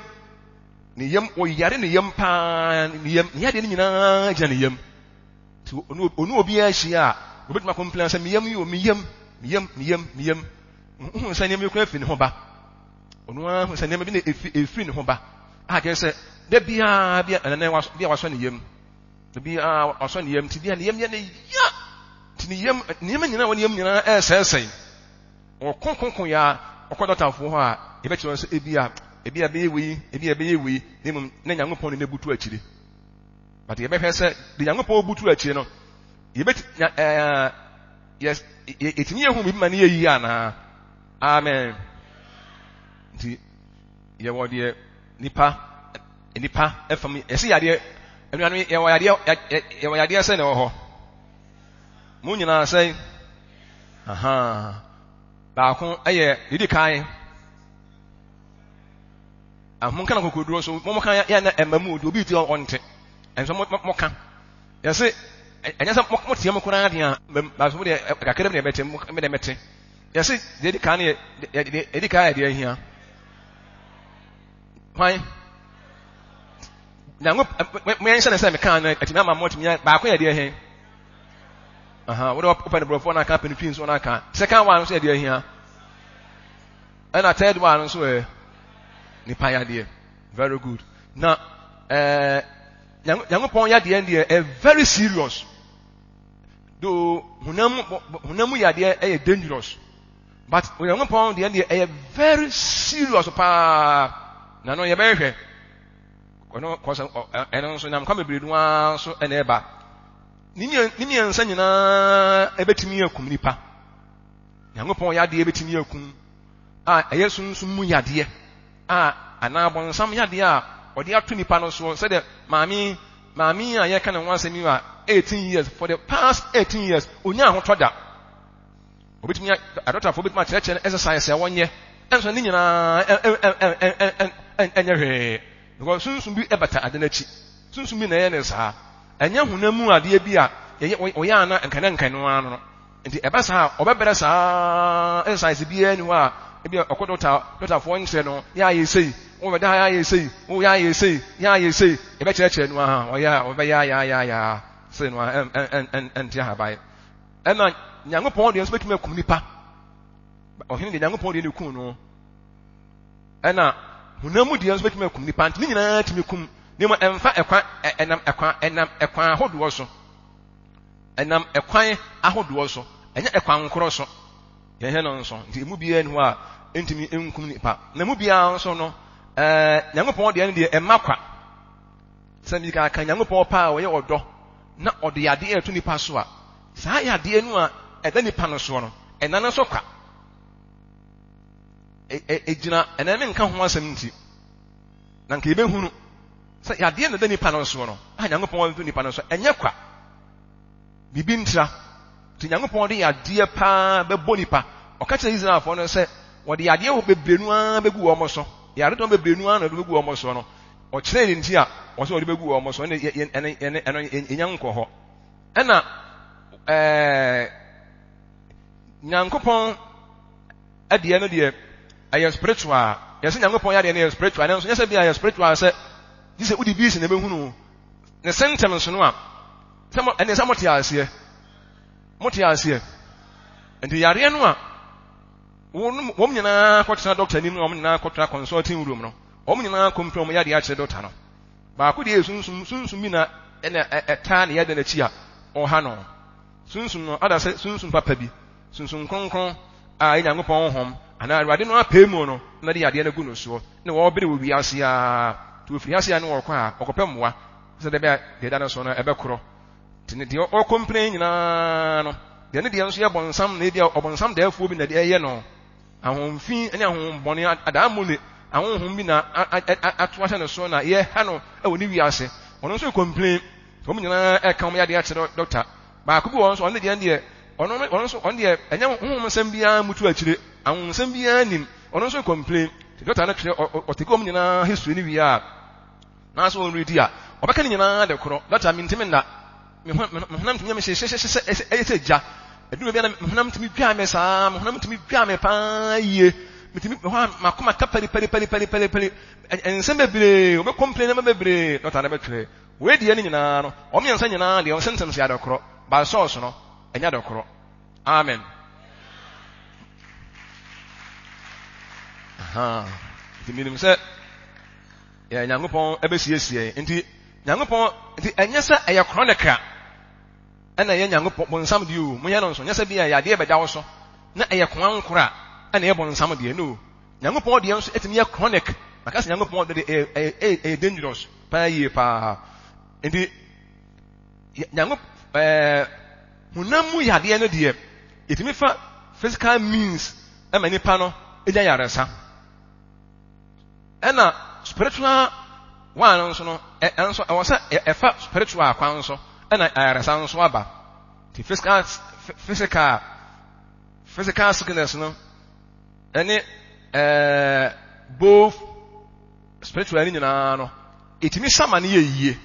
A: ne yam ɔyare ne yam paa ne yam ne yadeɛ no nyinaa gyina ne yam. Nti ɔne obiara hyia a obɛtumi akɔmplan sɛ me yam yi o me yam me yam me yam me yam. Wohu sɛ nneɛma bi koraa firi ne ho ba. Ɔno ara hu sɛ nneɛma bi na ɛfiri ne ho ba. A kyerɛ sɛ da biara bi a ɛnɛ bi a wasɔ ne yam. Da biara wasɔ ne yam nti bi a ne yam yɛ ne ya. Nti ne yam nneɛma nyinaa wɔ ne yam nyinaa ɛresɛesɛe. Ɔko ko ko ya ɔkɔ dɔktafoɔ hɔ a yɛbɛkyerɛ sɛ ebi a ebi a ɛbɛyɛ wei ebi a ɛbɛyɛ wei na mmom na Nyankopɔn ne n'abutu akyire. But yɛbɛhwɛ sɛ de Nyankopɔn butu akyire no yɛbɛti nya ɛɛ yɛ yɛtumi yɛ hu biribi ma ne yɛ yie anaa? Amen. Nti yɛwɔ deɛ nipa nipa ɛfam yɛsi yadeɛ anuanom yɛwɔ yadeɛ yɛwɔ yadeɛ sɛ na ɛwɔ hɔ mo nyinaa sɛn aha baako ɛyɛ didi kan ahom ka na kokoduro so mo ka yɛ na ɛma mu obi ti ɔnte ɛnso mo mo ka yɛse ɛnyɛ sɛ mo teɛ mo koraa deɛ a baso mo deɛ kakra bi na ɛbɛte mo deɛ mɛte yɛse deɛ edi kan yɛ deɛ edi kan yɛ deɛ ahia. Hwan? Nyanko mo yɛn hyɛ ne sɛ mekaa no atumi ama mo atumi baako yɛ deɛ he. Aha, wode wopɛ no borɔfoɔ no aka pɛ no twi nso no aka. Second one nso yɛ deɛ hia. Ɛna third one nso yɛ nipa yadeɛ. Very good. Na ɛɛ Nyankopɔn yadeɛ deɛ ɛ very serious. Though honam honam mu yadeɛ ɛyɛ dangerous. But Onyankopɔn deɛ deɛ ɛyɛ very serious paa. Na no yɛbɛhwɛ. Ɔno kɔsɛ ɛno nso nam kwan bebree no ara nso ɛna ɛba. Ne mmiɛnsa nyinaa ɛbɛtumi akum nipa. Nyankopɔn yadeɛ bɛtumi akum a ɛyɛ sunsum mu yadeɛ a anaa bɔnsam yadeɛ a ɔde ato nipa no soɔ sɛdeɛ maame maame a yɛka ne ho asɛm yi a 18 years for the past 18 years onya ahotɔ da. Obetumi adɔtafoɔ betumi akyerɛkyerɛ no exercise a wɔnyɛ ɛnso ne nyinaa ɛnyɛ hwee because sunsum bi ɛbata ade n'akyi sunsum bi na ɛyɛ ne saa ɛnyɛ honam mu adeɛ bi a yɛyɛ ɔyɛ ana nkane nkane no ano no nti ɛba saa ɔbɛbrɛ saa exercise biara ni hɔ a ebi ɔkɔ dɔkta dɔktafoɔ nkyerɛ no yɛ ayɛ sei wɔbɛda ha yɛ ayɛ sei wɔyɛ ayɛ sei yɛ ayɛ sei yɛbɛkyerɛkyerɛ no aha ɔyɛ a ɔbɛyɛ ayɛ ayɛ ayɛ sei no ɛn ɛn ɛn ɛnte ahaban. Ɛna Nyankopɔn deɛ nso bɛtumi akum nipa. Ɔhene deɛ Nyankopɔn deɛ ne kum no. Ɛna honam mu deɛ nso bɛtumi akum nipa. Nti ne nyinaa tumi kum. Ne mu ɛmfa ɛkwan ɛnam ɛkwan ɛnam ɛkwan ahodoɔ so. Ɛnam ɛkwan ahodoɔ so. Ɛnyɛ ɛkwan nkorɔ so. Yɛhwɛ no nso. Nti emu biara ni hɔ a ɛntumi nkum nipa. Na emu biara nso no ɛɛ Nyankopɔn deɛ no deɛ ɛmma kwa. Sɛ mi ka ka Nyankopɔn paa ɔyɛ ɔdɔ na ɔde yadeɛ ɛto nipa so a, saa yadeɛ no a ɛda nipa no soɔ no, ɛna no so kwa. Ɛgyina ɛna ne nka ho asɛm nti, na nka yɛbɛhunu sɛ yadeɛ na ɛda nipa no soɔ no, a Nyankopɔn de to nipa no so, ɛnyɛ kwa. Biribi ntira. Nti Nyankopɔn de yadeɛ paa bɛbɔ nipa. Ɔka kyerɛ Israelfoɔ no sɛ, wɔde yadeɛ wɔ bebree no ara bɛgu wɔn so. Yaredɔm bebree no ara na wɔde bɛgu wɔn soɔ no. Ɔkyerɛɛ ne nti a ɔsɛ ɔde bɛgu wɔn so, ɛne ɛne ɛne ɛno yɛnya nkɔ hɔ. Ɛna ɛɛ Nyankopɔn ɛdeɛ no deɛ ɛyɛ spiritual. Yɛsɛ Nyankopɔn yadeɛ no yɛ spiritual, nanso nyɛ sɛ bi a yɛ spiritual sɛ gye sɛ wode bi si na ɛbɛhunu ne symptoms no a sɛ mo ɛne sɛ mote aseɛ mote aseɛ nti yareɛ no a wɔn wɔn nyinaa kɔtena doctor anim na wɔn nyinaa kɔtena consulting room no Wɔn nyinaa kɔmpira wɔn yadeɛ akyerɛ dɔkta no. Baako deɛ yɛ sunsum, sunsum bi na ɛna ɛtaa ne yadeɛ n'akyi a ɔha no. Sunsum no ada sɛ sunsum papa bi, sunsum kronkron a ɛyɛ Nyankopɔn honhom anaa Awurade no apɛ mu no na de yadeɛ no agu no soɔ na wɔbere wɔ wiase a nti wɔfiri ase a ne wɔkɔ a wɔkɔpɛ mmoa sɛ dɛ bɛa deɛ ɛda no so no ɛbɛkorɔ. Nti ne deɛ ɔkɔmpira nyinaa no deɛ ne deɛ nso yɛ bɔnsam na ebi a ɔbɔnsam daafoɔ bi na deɛ ɛyɛ no. Ahonhom fi ne ahonhom bɔne, adaemone ahonhom bi na ato ahyɛ ne so na yɛha no wɔ ne wiase. Ɔno nso complain. Wɔn nyinaa ɛka wɔn yadeɛ akyerɛ dɔkta. Baako bi wɔ hɔ nso, ɔno deɛ deɛ, ɔno ɔno nso ɔno deɛ ɛnyɛ honhom nsɛm biara mutu akyire, ahonhom nsɛm biara nim. Ɔno nso complain. Nti dɔkta no twerɛ, ɔtake wɔn nyinaa history no wie a, nanso wɔn redi a, ɔbɛka ne nyinaa de korɔ. Dɔkta, mentumi nna. Me ho me honam tumi yɛ me hyehyɛhyɛ sɛ ɛyɛ sɛ gya. Ɛduru baabi a na me honam tumi dwa me saa, me honam tumi dwa me paa yie. Metumi hɔ a makoma ka pari pari pari pari pari pari. Nsɛm bebree, wɔbɛ complain nneɛma bebree. Dɔkta no bɛtwerɛ. Wei deɛ ne nyinaa no, wɔn mmiɛnsa nyinaa deɛ wɔn symptoms yɛ adekorɔ, but source no, ɛnyɛ adekorɔ. Amen. Aha. Nti menim sɛ yɛ Nyankopɔn ɛbɛsiesie nti Nyankopɔn nti ɛnyɛ sɛ ɛyɛ chronic a ɛna ɛyɛ Nyankopɔn bonsam deɛ o monyɛ no nso nyɛ sɛ bi a ɛyɛ adeɛ bɛda wo so na ɛyɛ koa nkoro a ɛna ɛyɛ bonsam deɛ no Nyankopɔn deɛ nso ɛtumi yɛ chronic maka sɛ Nyankopɔn deɛ ɛyɛ ɛyɛ ɛyɛ dangerous paa yie paa nti Nyankopɔn ɛɛ honam mu yadeɛ no deɛ yɛtumi fa physical means ɛma nipa no ɛnya yaresa. Ɛna spiritual one no nso no, ɛno nso ɛwɔ sɛ ɛfa spiritual kwan so ɛna ayaresa nso aba. Ti physical physical physical sickness no ɛne ɛɛ both spiritual ne nyinaa no ɛtumi sama no yɛ yie.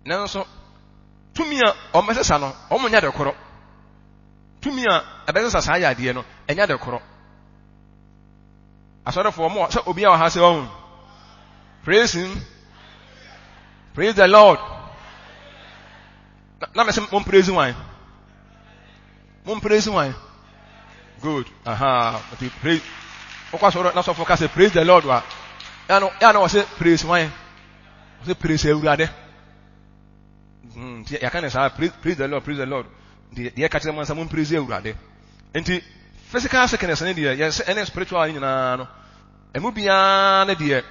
A: Nanso tumi a wɔbɛsesa no wɔn nyɛ de korɔ. Tumi a ɛbɛsesa saa yadeɛ no ɛnyɛ de korɔ. Asɔrefoɔ mo sɛ obi a wɔ ha sɛ ɔho. Praise him. Praise the Lord. Na mese mo praise wan. Mo praise wan. Good. Aha. Nti praise. Wokɔ sɔrɔ na sɔfo ka sɛ praise the Lord wa. Ya no ya no wɔse praise wan. Wɔse praise Awurade. Nti yɛka ne saa praise, praise the Lord, praise the Lord. Nti deɛ ɛka kyerɛ mo sɛ mo praise Awurade. Nti physical sickness ne deɛ yɛn sɛ ɛne spiritual ne nyinaa no. Emu biara ne deɛ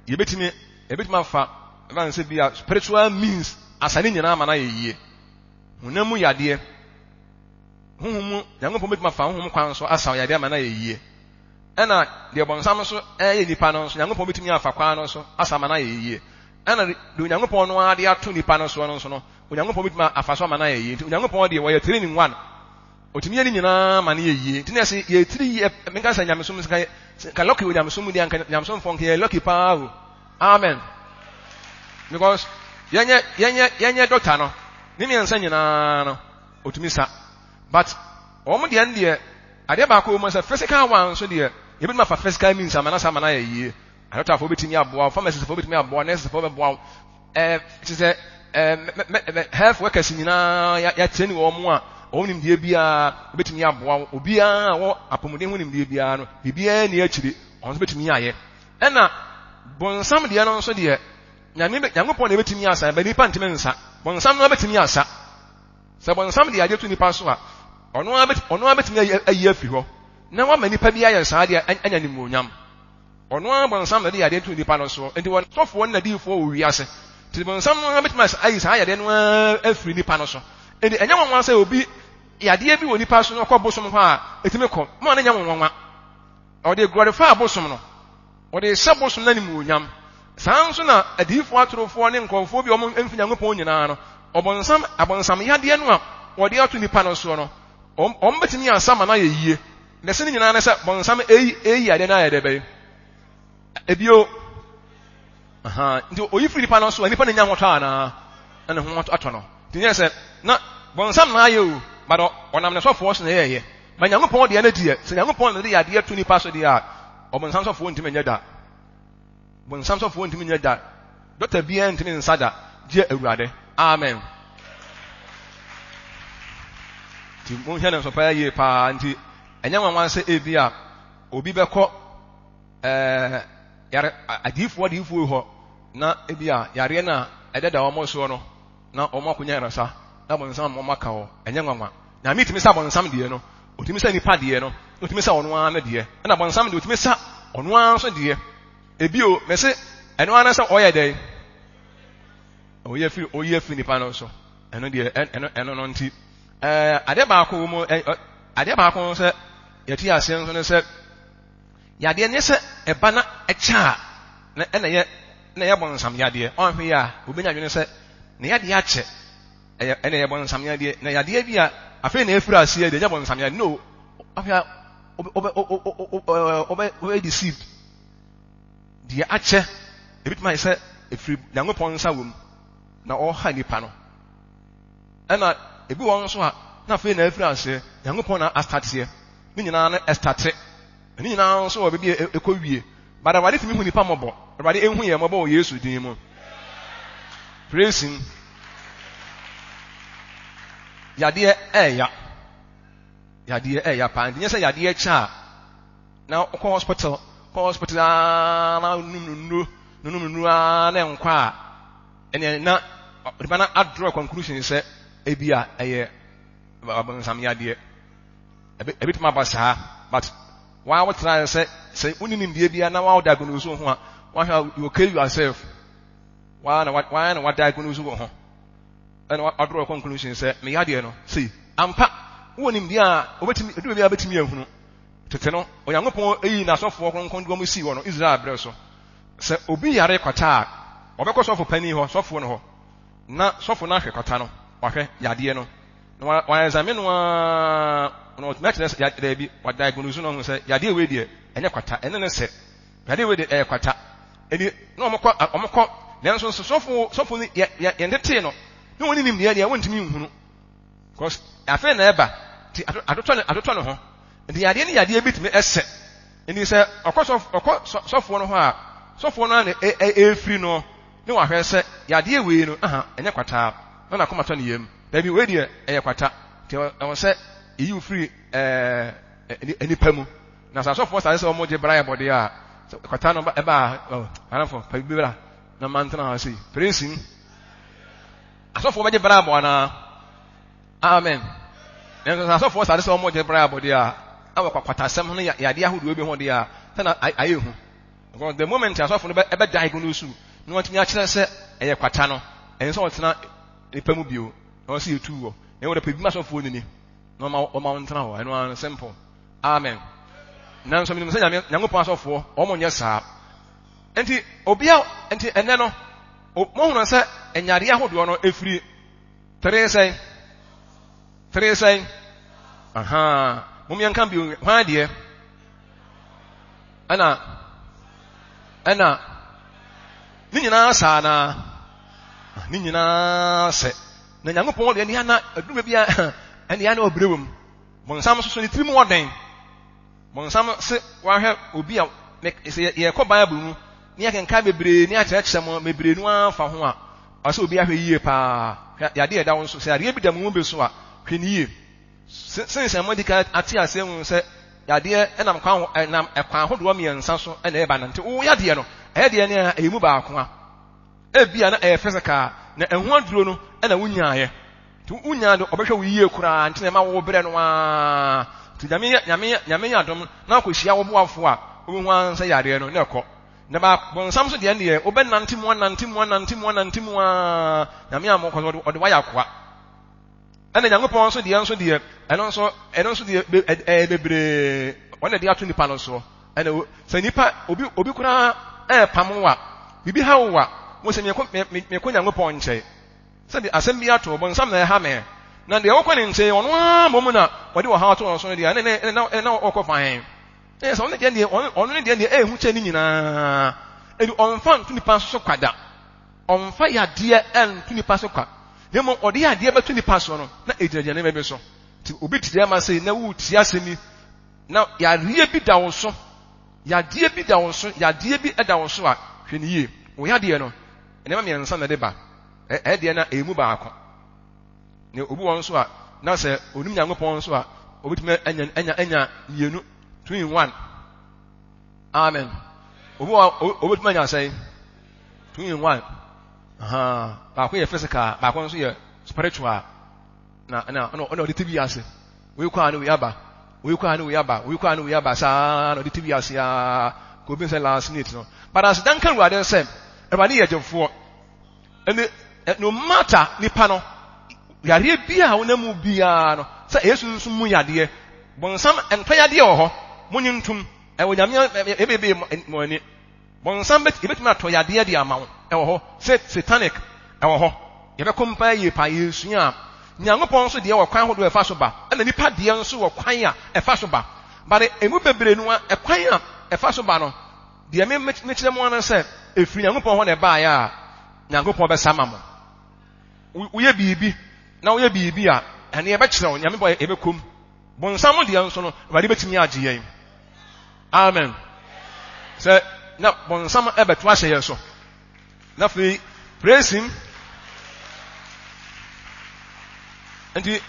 A: yɛbɛtumi yɛbɛtumi afa ɛfa ne sɛ bi a spiritual means asa ne nyinaa ma no ayɛ yie. Honam mu yadeɛ honhom mu Nyankopɔn bɛtumi afa honhom kwan so asa yadeɛ ama no ayɛ yie. Ɛna deɛ bɔnsam nso ɛyɛ nipa no nso Nyankopɔn bɛtumi afa kwan no so asa ama no ayɛ yie. Ɛna deɛ Onyankopɔn no ara de ato nipa no soɔ no nso no Onyankopɔn bɛtumi afa so ama no ayɛ yie. Nti Onyankopɔn deɛ wɔyɛ three in one. Otumi yɛ ne nyinaa ma no yɛ yie. Nti na yɛse yɛ tiri yɛ menka sɛ nyamesom nka nka lucky wɔ nyamesom mu deɛ nka nyamesomfoɔ nka yɛ lucky paa o. Amen. Because yɛnyɛ yɛnyɛ yɛnyɛ doctor no ne mmiɛnsa nyinaa no otumi sa. But wɔn deɛ no deɛ adeɛ baako wɔ mu sɛ physical one nso deɛ yɛbɛtumi afa physical means ama no asa ama no ayɛ yie. Adɔktafoɔ bɛtumi aboa wo, pharmacistfoɔ bɛtumi aboa wo, nursefoɔ bɛboa wo. Ɛɛ te sɛ ɛɛ health workers nyinaa yɛakyerɛ ne wɔn a wɔn nimdeɛ biara bɛtumi aboa wo. Obiara a wɔ apɔmuden ho nimdeɛ biara no, biribiara nni akyire, wɔn nso bɛtumi ayɛ. Ɛna bonsam deɛ no nso deɛ, Nyame Nyankopɔn na ɛbɛtumi asa, ɛbɛ nipa ntumi nsa. Bonsam no bɛtumi asa. Sɛ bonsam de adeɛ to nipa so a, ɔno ara bɛtumi ayi afiri hɔ na wama nipa bi ayɛ saa adeɛ anya animuonyam. Ɔno ara bonsam na ɔde yadeɛ to nnipa no soɔ. Enti wɔn sɔfoɔ ne n'adiyifoɔ wɔ wiase. Nti bonsam no ara bɛtumi ayi saa yadeɛ no ara afiri nnipa no so. Enti ɛnyɛ nwanwa sɛ obi yadeɛ bi wɔ nipa so na ɔkɔ bosom hɔ a, ɛtumi kɔ. Mma no nyɛ wo nwanwa. Ɔde glorify bosom no. Ɔde hyɛ bosom no animuonyam. Saa nso na adiyifoɔ atorofoɔ ne nkurɔfoɔ bi a wɔn mfi Nyankopɔn nyinaa no, ɔbonsam, abonsam yadeɛ no a wɔde ato nipa no soɔ no, wɔn, wɔn bɛtumi asa ma no ayɛ yie. Na ɛsɛ ne nyinaa ne sɛ bɔnsam eyi eyi adeɛ no ayɛ dɛ bɛyɛ. Ebio, aha, nti oyi firi nipa no so a nipa no nya ahotɔ anaa? Na ne ho atɔ no. Nti nyɛ sɛ na bɔnsam na ayɛ o, but ɔnam ne sɔfoɔ so na ɛyɛyɛ. Ma Nyankopɔn deɛ no deɛ, sɛ Nyankopɔn na de yadeɛ to nipa so deɛ a, ɔbɔnsam sɔfoɔ ntumi nyɛ da. Bonsam sɔfoɔ ntumi nyɛ da. Dɔkta biara ntumi nsa da gye Awurade. Amen. Nti monhwɛ no nso paa yie paa. Nti ɛnyɛ nwanwa sɛ ebi a obi bɛkɔ ɛɛ yare adiifoɔ adiifoɔ hɔ na ebi a yareɛ no a ɛdeda wɔn soɔ no na wɔn akɔnya yaresa na bonsam ama wɔn aka hɔ. Ɛnyɛ nwanwa. Nyame tumi sa bonsam deɛ no, otumi sa nipa deɛ no, na otumi sa ɔno ara ne deɛ. Ɛna bonsam deɛ otumi sa ɔno ara nso deɛ. Ebio, mese ɛno ara sɛ ɔyɛ dɛn? Ɔyɛ firi ɔyɛ firi nipa no so. Ɛno deɛ ɛno ɛno no nti. Ɛɛ adeɛ baako wɔ mu ɛ adeɛ baako sɛ yɛte aseɛ nso ne sɛ yadeɛ ne sɛ ɛba na ɛkyɛ a na ɛna yɛ na ɛyɛ bɔnsam yadeɛ. Ɔnhwɛ yɛ a obenya adwene sɛ ne yadeɛ akyɛ. Ɛyɛ ɛna ɛyɛ bɔnsam yadeɛ. Na yadeɛ bi a afei na efiri aseɛ deɛ ɛnyɛ bɔnsam yadeɛ. No, ɔhwɛ a ɔbɛ ɔbɛ ɔbɛ ɔbɛ deceived. Deɛ akyɛ ebitumi ayɛ sɛ efiri Nyankopɔn nsa wɔ mu na ɔha nipa no. Ɛna ebi wɔ nso a na afei na efiri aseɛ Nyankopɔn na astateɛ. Ne nyinaa no ɛstate. Ne nyinaa nso wɔ baabi a ɛkɔ wie. But Awurade tumi hu nipa mmɔbɔ. Awurade ehu yɛn mmɔbɔ wɔ Yesu din mu. Praise him. Yadeɛ ɛɛya. Yadeɛ ɛɛya paa. Nti nyɛ sɛ yadeɛ kyɛ a na wokɔ hospital, kɔ hospital aa na num nnuro, num nnuro aa na ɛnkɔ a ɛnna na nipa no adraw conclusion sɛ ebi a ɛyɛ abonsam yadeɛ. Ebetumi aba saa, but waa wotra sɛ sɛ wonni nimdeɛ biara na waa diagnose wo ho a, wahwɛ a you kill yourself. Waa na waa na wa diagnose wo ho. Ɛna wa draw conclusion sɛ me yadeɛ no sei. Ampa, wowɔ nimdeɛ a wobɛtumi edu baabi a wobɛtumi ahunu. Tete no, Onyankopɔn eyi n'asɔfoɔ kronkron de wɔn sii hɔ no Israel berɛ so. Sɛ obi yare kwata a, ɔbɛkɔ sɔfo panin hɔ, sɔfoɔ no hɔ, na sɔfo no ahwɛ kwata no, wahwɛ yadeɛ no. Na wa examine no ara na ɔtumi akyerɛ sɛ daabi, wa diagnose no ahu sɛ yadeɛ wei deɛ ɛnyɛ kwata, ɛne ne sɛ yadeɛ wei deɛ ɛyɛ kwata. Ɛni na wɔn kɔ wɔn kɔ nanso nso sɔfo sɔfo no yɛ yɛ yɛn tetee no na wɔn nim deɛ deɛ wɔntumi nhunu because afei na ɛba ti atotɔ ne atotɔ ne ho nti yadeɛ ne yadeɛ bi tumi ɛsɛ nti sɛ ɔkɔ sɔfo ɔkɔ sɔfoɔ no hɔ a sɔfoɔ no ara na ɛfiri no. ne wahwɛ sɛ yadeɛ wei no, aha, ɛnyɛ kwataa, na n'akoma tɔ ne yam. Dabi, wei deɛ ɛyɛ kwata, nti ɛwɔ sɛ yɛyi wo firi ɛɛ nnipa mu. Na sɛ asɔfoɔ sare sɛ wɔn gye bra ɛbɔdeɛ a, sɛ kwata no ɛba a, oh, anafo, fa bi bra na mantena ha sei. Praise him. Asɔfoɔ bɛgye bra abɔ anaa? Amen. Nanso sɛ asɔfoɔ sare sɛ wɔn gye bra abɔdeɛ a, ɛwɔ kwatasɛm no yadeɛ ahodoɔ bi ho deɛ a, sɛ na ayɛ hu. Because the moment asɔfo no bɛ diagnose na wɔatumi akyerɛ sɛ ɛyɛ kwata no, ɛnsɛ sɛ ɔtena nipa mu bio. Na wɔsi etu wɔ. Na wɔde pɛ bi ma asɔfoɔ nini na wɔma wɔma wɔn ntena hɔ. Ɛno ara simple. Amen. Nanso menim sɛ Nyame Nyankopɔn asɔfoɔ wɔn nyɛ saa. Nti obia nti ɛnɛ no mohunu sɛ nyareɛ ahodoɔ no efiri tere sɛn tere sɛn aha mom yɛnka bio hwan deɛ Ɛna, ɛna, ne nyinaa saa na, ne nyinaa sɛ. Na Nyankopɔn deɛ ɛne ana aduma bi a ɛne ana ɔbrɛ wɔ mu. Bonsam nso so ne tirim ɔden. Bonsam se wahwɛ obi a sɛ yɛkɔ Bible mu ne yɛkenkan bebree ne akyerɛkyerɛ mo bebree no ara fa ho a, ɔsɛ obi ahwɛ yie paa. Hwɛ yadeɛ ɛda wo nso, sɛ yadeɛ bi da mo mu bi so a, hwɛ ne yie. Sen sɛ moadi kan ate aseɛ ahu sɛ yadeɛ nam kwan ɛnam ɛkwan ahodoɔ mmiɛnsa so na ɛba no. Nti wo yadeɛ no, ɛyɛ deɛ ne a ɛyɛ mu baako a. Ebia na ɛyɛ physical, na ɛho aduro no na wonyaeɛ. Nti wonyaa no, ɔbɛhwɛ wo yie koraa, nti na ɛma wo brɛ no ara. Nti Nyame yɛ, Nyame yɛ, Nyame yɛ adom na akɔhyia wo boafoɔ a, wobɛhu ara sɛ yadeɛ no na ɛkɔ. Na ba bonsam so deɛ deɛ, wobɛnante mu anante mu anante mu anante mu ara, Nyame ammɔ kɔ so ɔde wayɛ akoa. Ɛna Nyankopɔn nso deɛ nso deɛ, ɛno nso, ɛno nso deɛ ɛyɛ bebree. Wɔn na ɛde ato nipa no soɔ. Ɛna sɛ nipa, obi, obi koraa ɛɛpam wo a, biribi ha wo a, wo sɛ mekɔ, me, mekɔ Nyankopɔn nkyɛn. Sɛbi asɛm bi ato, bonsam na ɛha me. Na deɛ wokɔ ne nkyɛn, ɔno ara mmom na ɔde ɔhaw ato wɔn so no deɛ, ɛne ne, na, na ɔkɔ fa hɛn. Ɛyɛ sɛ ɔno deɛ deɛ, ɔno ne deɛ deɛ ɛyɛ hu kyɛn ne nyinaa. Ɛdi ɔmfa nto nipa so kwada. Ɔmfa yadeɛ nto nipa so kwa, na mmom ɔde yadeɛ bɛto nipa so no, na ɛgyinagyina nneɛma bi so. Nti obi te dɛm ase na woretie asɛm yi, na yareɛ bi da wo so, yadeɛ bi da wo so, yadeɛ bi da wo so a, hwɛ no yie. Wo yadeɛ no, nneɛma mmiɛnsa na ɛde ba. Ɛyɛ deɛ na ɛyɛ mu baako. Na obi wɔ nso a, na sɛ onim Nyankopɔn nso a, obetumi anya anya anya mmienu, two in one. Amen. Obi wɔ obetumi anya sɛn? Two in one. Ahaa. Baako yɛ physical, baako nso yɛ spiritual. Na na ɔna ɔna ɔde ti wi ase. Wei kɔ a ne wei aba. Wei kɔ a ne wei aba. Wei kɔ a ne wei aba saa na ɔde ti wi ase aa. Kò obi sɛ last minute no. But aseda nka Awurade sɛ Awurade yɛ gyefoɔ. Ɛne no matter nipa no yareɛ bi a wonam mu biara no sɛ ɛyɛ sunsum mu yadeɛ bonsam ntɔ yadeɛ wɔ hɔ monye ntom ɛwɔ nyame ebebe mo ani Bonsam bɛt yɛbɛtumi atɔ yadeɛ de ama wo. Ɛwɔ hɔ. Sɛ satanic, ɛwɔ hɔ. Yɛbɛkɔ mpaeɛ yie paa, yɛresua a. Nyankopɔn nso deɛ wɔ kwan ahodoɔ a ɛfa so ba, ɛna nipa deɛ nso wɔ kwan a ɛfa so ba. But ɛmu bebree no ara, ɛkwan a ɛfa so ba no, deɛ me mekyerɛ mo ara ne sɛ, ɛfiri Nyankopɔn hɔ na ɛbaeɛ a, Nyankopɔn bɛsa ama mo. Woyɛ biribi, na woyɛ biribi a, ɛne yɛbɛkyerɛ wo, Nyame bɔ yɛbɛkɔ mu. Bonsam deɛ nso no, Awurade bɛtumi agye yɛn. Amen. Sɛ na bonsam ɛbɛto ahyɛ yɛn so. Na afei, praise him. Nti,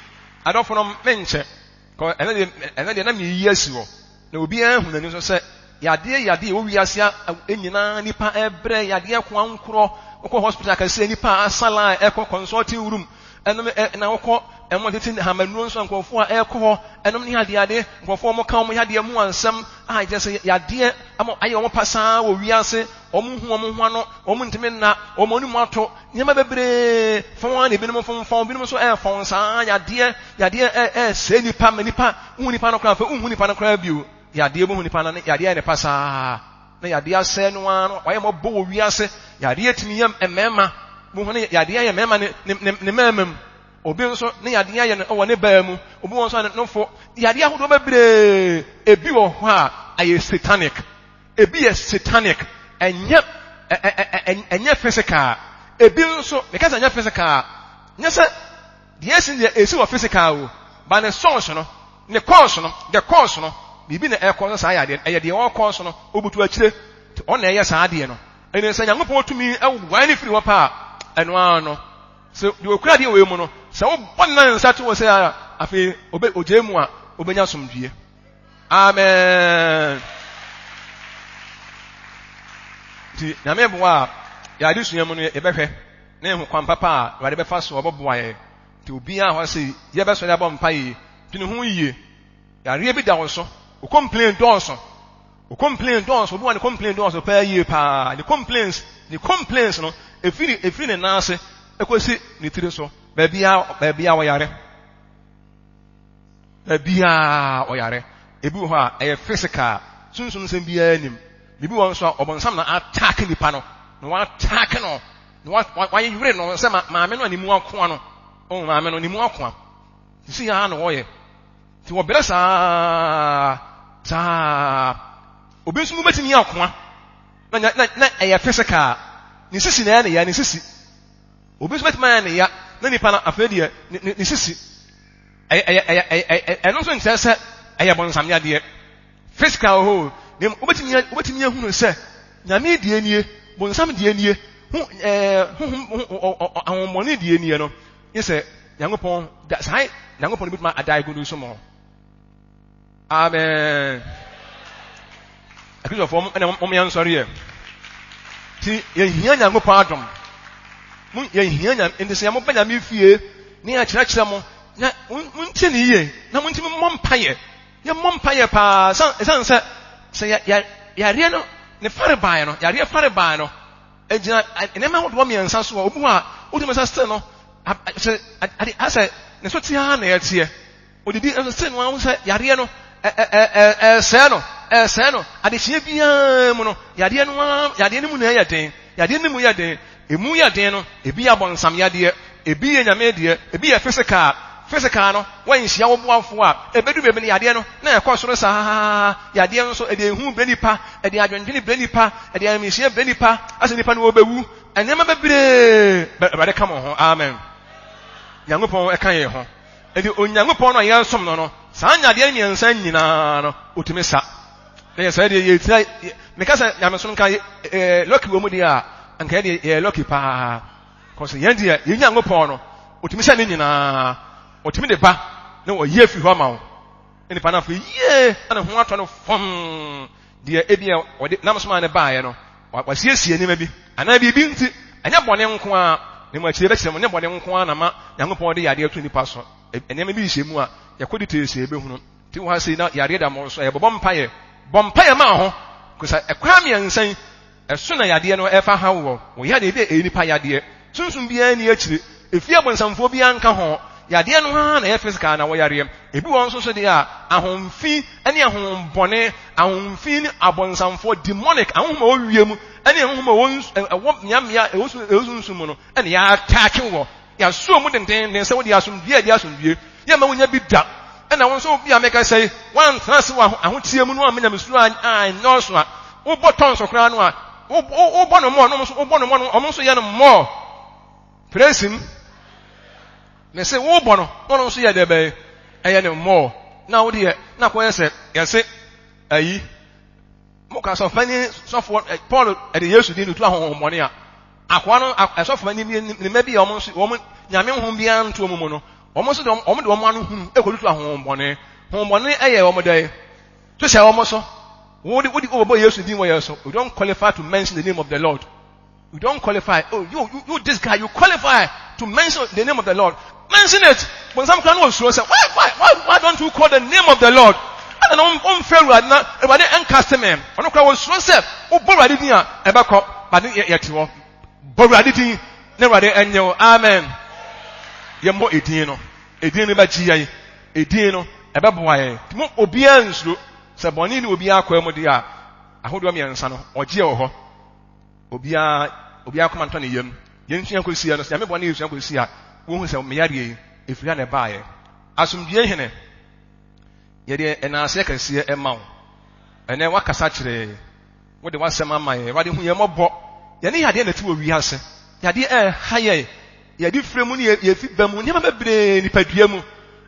A: adɔfo no menkyɛ. Kɔ ɛnɛ deɛ ɛnɛ deɛ na meyi asi hɔ. Na obiara hu n'ani so sɛ yadeɛ yadeɛ ɛwɔ wiase nyinaa nipa ɛbrɛ yadeɛ ko ankorɔ wokɔ hospital akɛseɛ nipa asa line ɛkɔ consulting room ɛnom ɛ na wokɔ ɛmo tete hamanuro nso nkurɔfoɔ a ɛkɔ hɔ ɛnom ne adeade nkurɔfoɔ wɔn ka wɔn yadeɛ mu ansɛm a kyerɛ sɛ yadeɛ ama ayɛ wɔn pasaa wɔ wiase wɔn hu wɔn ho ano wɔn ntumi nna wɔn anim ato nneɛma bebree fɔn a na ebinom fomfɔn ebinom nso ɛɛfɔn saa yadeɛ yadeɛ ɛ ɛɛsɛe nipa ma nipa hu nipa no koraa fɛ nhu nipa no koraa bio yadeɛ bu hu nipa no ne yadeɛ ayɛ ne pasaa na yadeɛ asɛe no ara no wayɛ mmɔbɔ wɔ wiase yadeɛ tumi yɛ mmarima bu hu ne yadeɛ ayɛ mmarima ne ne ne ne mmarima mu obi nso ne yadeɛ ayɛ no wɔ ne baa mu obi wɔ nso a ne nofo yadeɛ ahodoɔ bebree ebi wɔ hɔ a ayɛ satanic Ebi yɛ satanic, ɛnyɛ ɛnyɛ physical. Ebi nso, meka sɛ ɛnyɛ physical, nyɛ sɛ deɛ esi deɛ esi wɔ physical o, ba ne source no, ne cause no, the cause no, biribi na ɛkɔ so saa yadeɛ no, ɛyɛ deɛ ɔkɔ so no, obutu akyire, ɔna ɛyɛ saa adeɛ no. Ɛne sɛ Nyankopɔn tumi wae ne firi hɔ paa, ɛno ara no, sɛ deɛ okura adeɛ wei mu no, sɛ wobɔ ne nan nsa to wɔ sɛ a, afei obe ogyae mu a, obenya asomdwie. Amen. Nti Nyame boa a, yɛ adesua mu no yɛbɛhwɛ na yɛhu kwan papa a Awurade bɛfa so ɔbɛboa yɛn. Nti obiara hɔ sɛ yɛbɛsɔre abɔ mpa yi, dwene ho yie. Yareɛ bi da wo so, wo complain dɔɔso. Wo complain dɔɔso, obi wa ne complain dɔɔso paa yie paa. Ne complaints, ne complaints no, efiri efiri ne nan ase ekosi ne tiri so. Baabi a baabi a ɔyare. Baabi a ɔyare. Ebi wɔ hɔ a ɛyɛ physical, sunsum nsɛm biara nim. Biribi wɔ nso a ɔbɔnsam na attack nipa no, na wa-attack no, na wayere no sɛ maame no a ne mu akoa no. Oh, maame no ne mu akoa. Sisi ya na wɔyɛ. Nti wɔbrɛ saa saa. Obi nso mu bɛtumi akoa. Na na na ɛyɛ physical. Ne sisi na ɛyɛ ne ya, ne sisi. Obi nso bɛtumi ayɛ ne ya na nipa no afei deɛ ne ne sisi. Ɛyɛ ɛyɛ ɛyɛ ɛyɛ ɛno nso nkyerɛ sɛ ɛyɛ bɔnsam yadeɛ. Physical wɔ hɔ o. Na mmom wobɛtumi wobɛtumi ahunu sɛ Nyame deɛ nie, bonsam deɛ nie, ho ɛɛ honhom ahohommɔne deɛ nie no, nye sɛ Nyankopɔn da saa Nyankopɔn no bɛtumi adiagnose mo. Amen. Akristofoɔ ɛna mo yɛn nsɔre yɛ. Ti yɛhia Nyankopɔn adom. Mo yɛhia Nyame nti sɛ yɛn ba Nyame fie ne yɛkyerɛkyerɛ mo na montie ne yie na montumi mmɔ mpaeɛ. Yɛmmɔ mpaeɛ paa ɛsiane sɛ sɛ yareɛ no ne farebaeɛ no yareɛ farebaeɛ no ɛgyina nneɛma ahodoɔ mmiɛnsa so a obi hɔ a wotumi sɛ still no sɛ ade asɛ ne so te ara na ɛteɛ odidi nso still no ahu sɛ yareɛ no ɛsɛɛ no ɛsɛɛ no adekyeɛ biara mu no yadeɛ no yadeɛ no mu na ɛyɛ den yadeɛ no mu yɛ den Emu yɛ den no, ebi yɛ abɔnsam yadeɛ, ebi yɛ Nyame deɛ, ebi yɛ physical. Physical no, woanhyia wo boafoɔ a, ɛbɛdu baabi no yadeɛ no na ɛkɔ soro saa. Yadeɛ nso, ɛde ehu brɛ nipa, ɛde adwendwene brɛ nipa, ɛde ayamhyehyeɛ brɛ nipa, asɛ nipa no ɔbɛwu. Nneɛma bebree, but Awurade ka mo ho. Amen. Nyankopɔn ɛka yɛn ho. Enti Onyankopɔn no a yɛresom no no, saa nyadeɛ mmiɛnsa nyinaa no, ɔtumi sa. Na yɛ sɛ deɛ yɛtia meka sɛ nyamesom nka ɛɛ lɔki wɔ mu deɛ a nka yɛ deɛ yɛyɛ lɔki paa kɔsɛ yɛn deɛ yɛn Nyankopɔn no ɔtumi sɛ ne nyinaa ɔtumi de ba na ɔyi afiri hɔ ama wo nipa no afei yie na ne ho atɔ no fam deɛ ebi a ɔde nam soma ne baeɛ no wasiesie nneɛma bi anaa biribi nti ɛnyɛ bɔne nko ara na mu akyire bɛkyerɛ mu ne bɔne nko ara na ma Nyankopɔn de yadeɛ to nipa so nneɛma bi hyɛ mu a yɛkɔ details yɛbɛhunu Ti wɔ ha sei na yareɛ da mo so a, yɛbɔbɔ mpaeɛ. Bɔ mpaeɛ ma wo ho. Kosa ɛkwan mmiɛnsa yi, ɛso na yadeɛ no ɛfa ha wɔ. Wo yadeɛ bi a ɛyɛ nipa yadeɛ. Sunsum biara nni akyire. Efie abonsamfoɔ biara nka ho. Yadeɛ no ara na ɛyɛ physical na wɔyareɛ. Ebi wɔ nso so deɛ a, ahonfi ne ahohombɔne, ahonfi ne abonsamfoɔ, demonic, ahonhom a ɛwɔ wiem ne ahonhom a ɛwɔ mmeammea ɛwɔ sunsum mu no ɛna yɛataake wɔ. Yɛasoo mu dendeenden sɛ wode asomdwie adi asomdwie. Yɛmma wonya bi da. Ɛna wo nso obi a meka sɛ woantena ase wɔ ahoteɛ mu no amma nyamesuro annɔɔso a, wobɔ tɔnso koraa no a, wobɔ no mmɔɔ, no nso wobɔ no mmɔɔ no, ɔmo nso yɛ no mmɔɔ. Praise him. Me se wobɔ no, na ɔno nso yɛ dɛ bɛyɛ, ɛyɛ no mmɔɔ. Na wo deɛ, na akɔyɛ sɛ yɛse ayi, mo ka sɔfani sɔfoɔ, Paul ɛde Yesu din tutu ahonhommɔne a, Akoa no, asɔfo ne ne mma bi a wɔn nso wɔn nyame honhom biara nto wɔn mu no, wɔn nso de wɔn de wɔn ano hunu ekotutu ahonhommɔne. Honhommɔne yɛ wɔn dɛn? To hyɛ wɔn so. Wode wode wobɛbɔ Yesu din wɔ yɛn so. You don't qualify to mention the name of the Lord. You don't qualify. Oh, you, you, you this guy, you qualify to mention the name of the Lord. Mention it. Bonsam kora no osuro sɛ, why, why, why, why don't you call the name of the Lord? Ɛna na ɔmfrɛ Awurade na Awurade ɛnka se me. Ɔno kora osuro sɛ wobɔ Awurade din a ɛbɛkɔ. But ne yɛte hɔ. Bɔ Awurade din na Awurade ɛnyɛ wo. Amen. Yɛmmɔ edin no. Edin no bɛgye yɛn. Edin no ɛbɛboa yɛn. Mo obiara nsuro. Sɛ bɔne ne obiara kɔɛ mu deɛ a, ahodoɔ mmiɛnsa no, ɔgyeɛ wɔ hɔ. Obiara, obiara koma ntɔ ne yam. Yɛn sua kɔsi no, sɛ Nyame bɔne yɛsua kɔsi a, wohu sɛ me yareɛ yi, ɛfiri ha na ɛbaeɛ. Asomdwie hene, yɛde ɛnaaseɛ kɛseɛ ɛma wo. Ɛnɛ wakasa kyerɛ yɛn. Wode w'asɛm ama yɛn. Awurade hu yɛn mmɔbɔ. Yɛne yadeɛ na ɛte wɔ wiase. Yadeɛ ɛha yɛn. Yɛde firi mu ne yɛfi ba mu. Nneɛma bebree nipadua mu.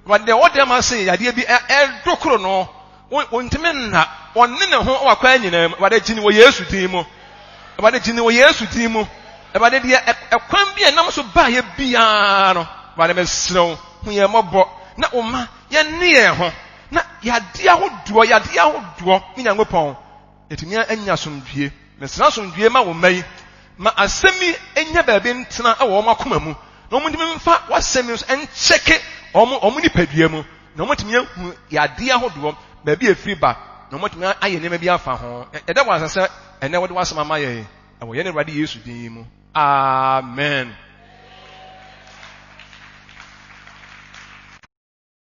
A: Awurade deɛ ɔwɔ dɛm ase yadeɛ bi ɛdokoro no. Wɔntumi nna. Ɔne ne ho wɔ akwan nyinaa mu. Awurade gye no wɔ Yesu din mu. Awurade gye ne wɔ Yesu din mu. Awurade deɛ ɛkwan bi a ɛnam so baeɛ biara no, Awurade mesrɛ wo, hu yɛn mmɔbɔ na wo ma yɛnne yɛn ho na yadeɛ ahodoɔ, yadeɛ ahodoɔ, me Nyankopɔn, yɛtumi anya asomdwie. Mesrɛ asomdwie ma wo mma yi. Ma asɛm yi nya baabi ntena wɔ wɔn akoma mu na wɔn ntumi mfa w'asɛm yi nso nkyɛke wɔn wɔn nipadua mu na wɔatumi ahu yadeɛ ahodoɔ, baabi a ɛfiri ba, na wɔatumi ayɛ nneɛma bi afa ho. Yɛda wo ase sɛ ɛnnɛ wode w'asɛm ama yɛn wɔ yɛn Awurade Yesu din mu. Amen.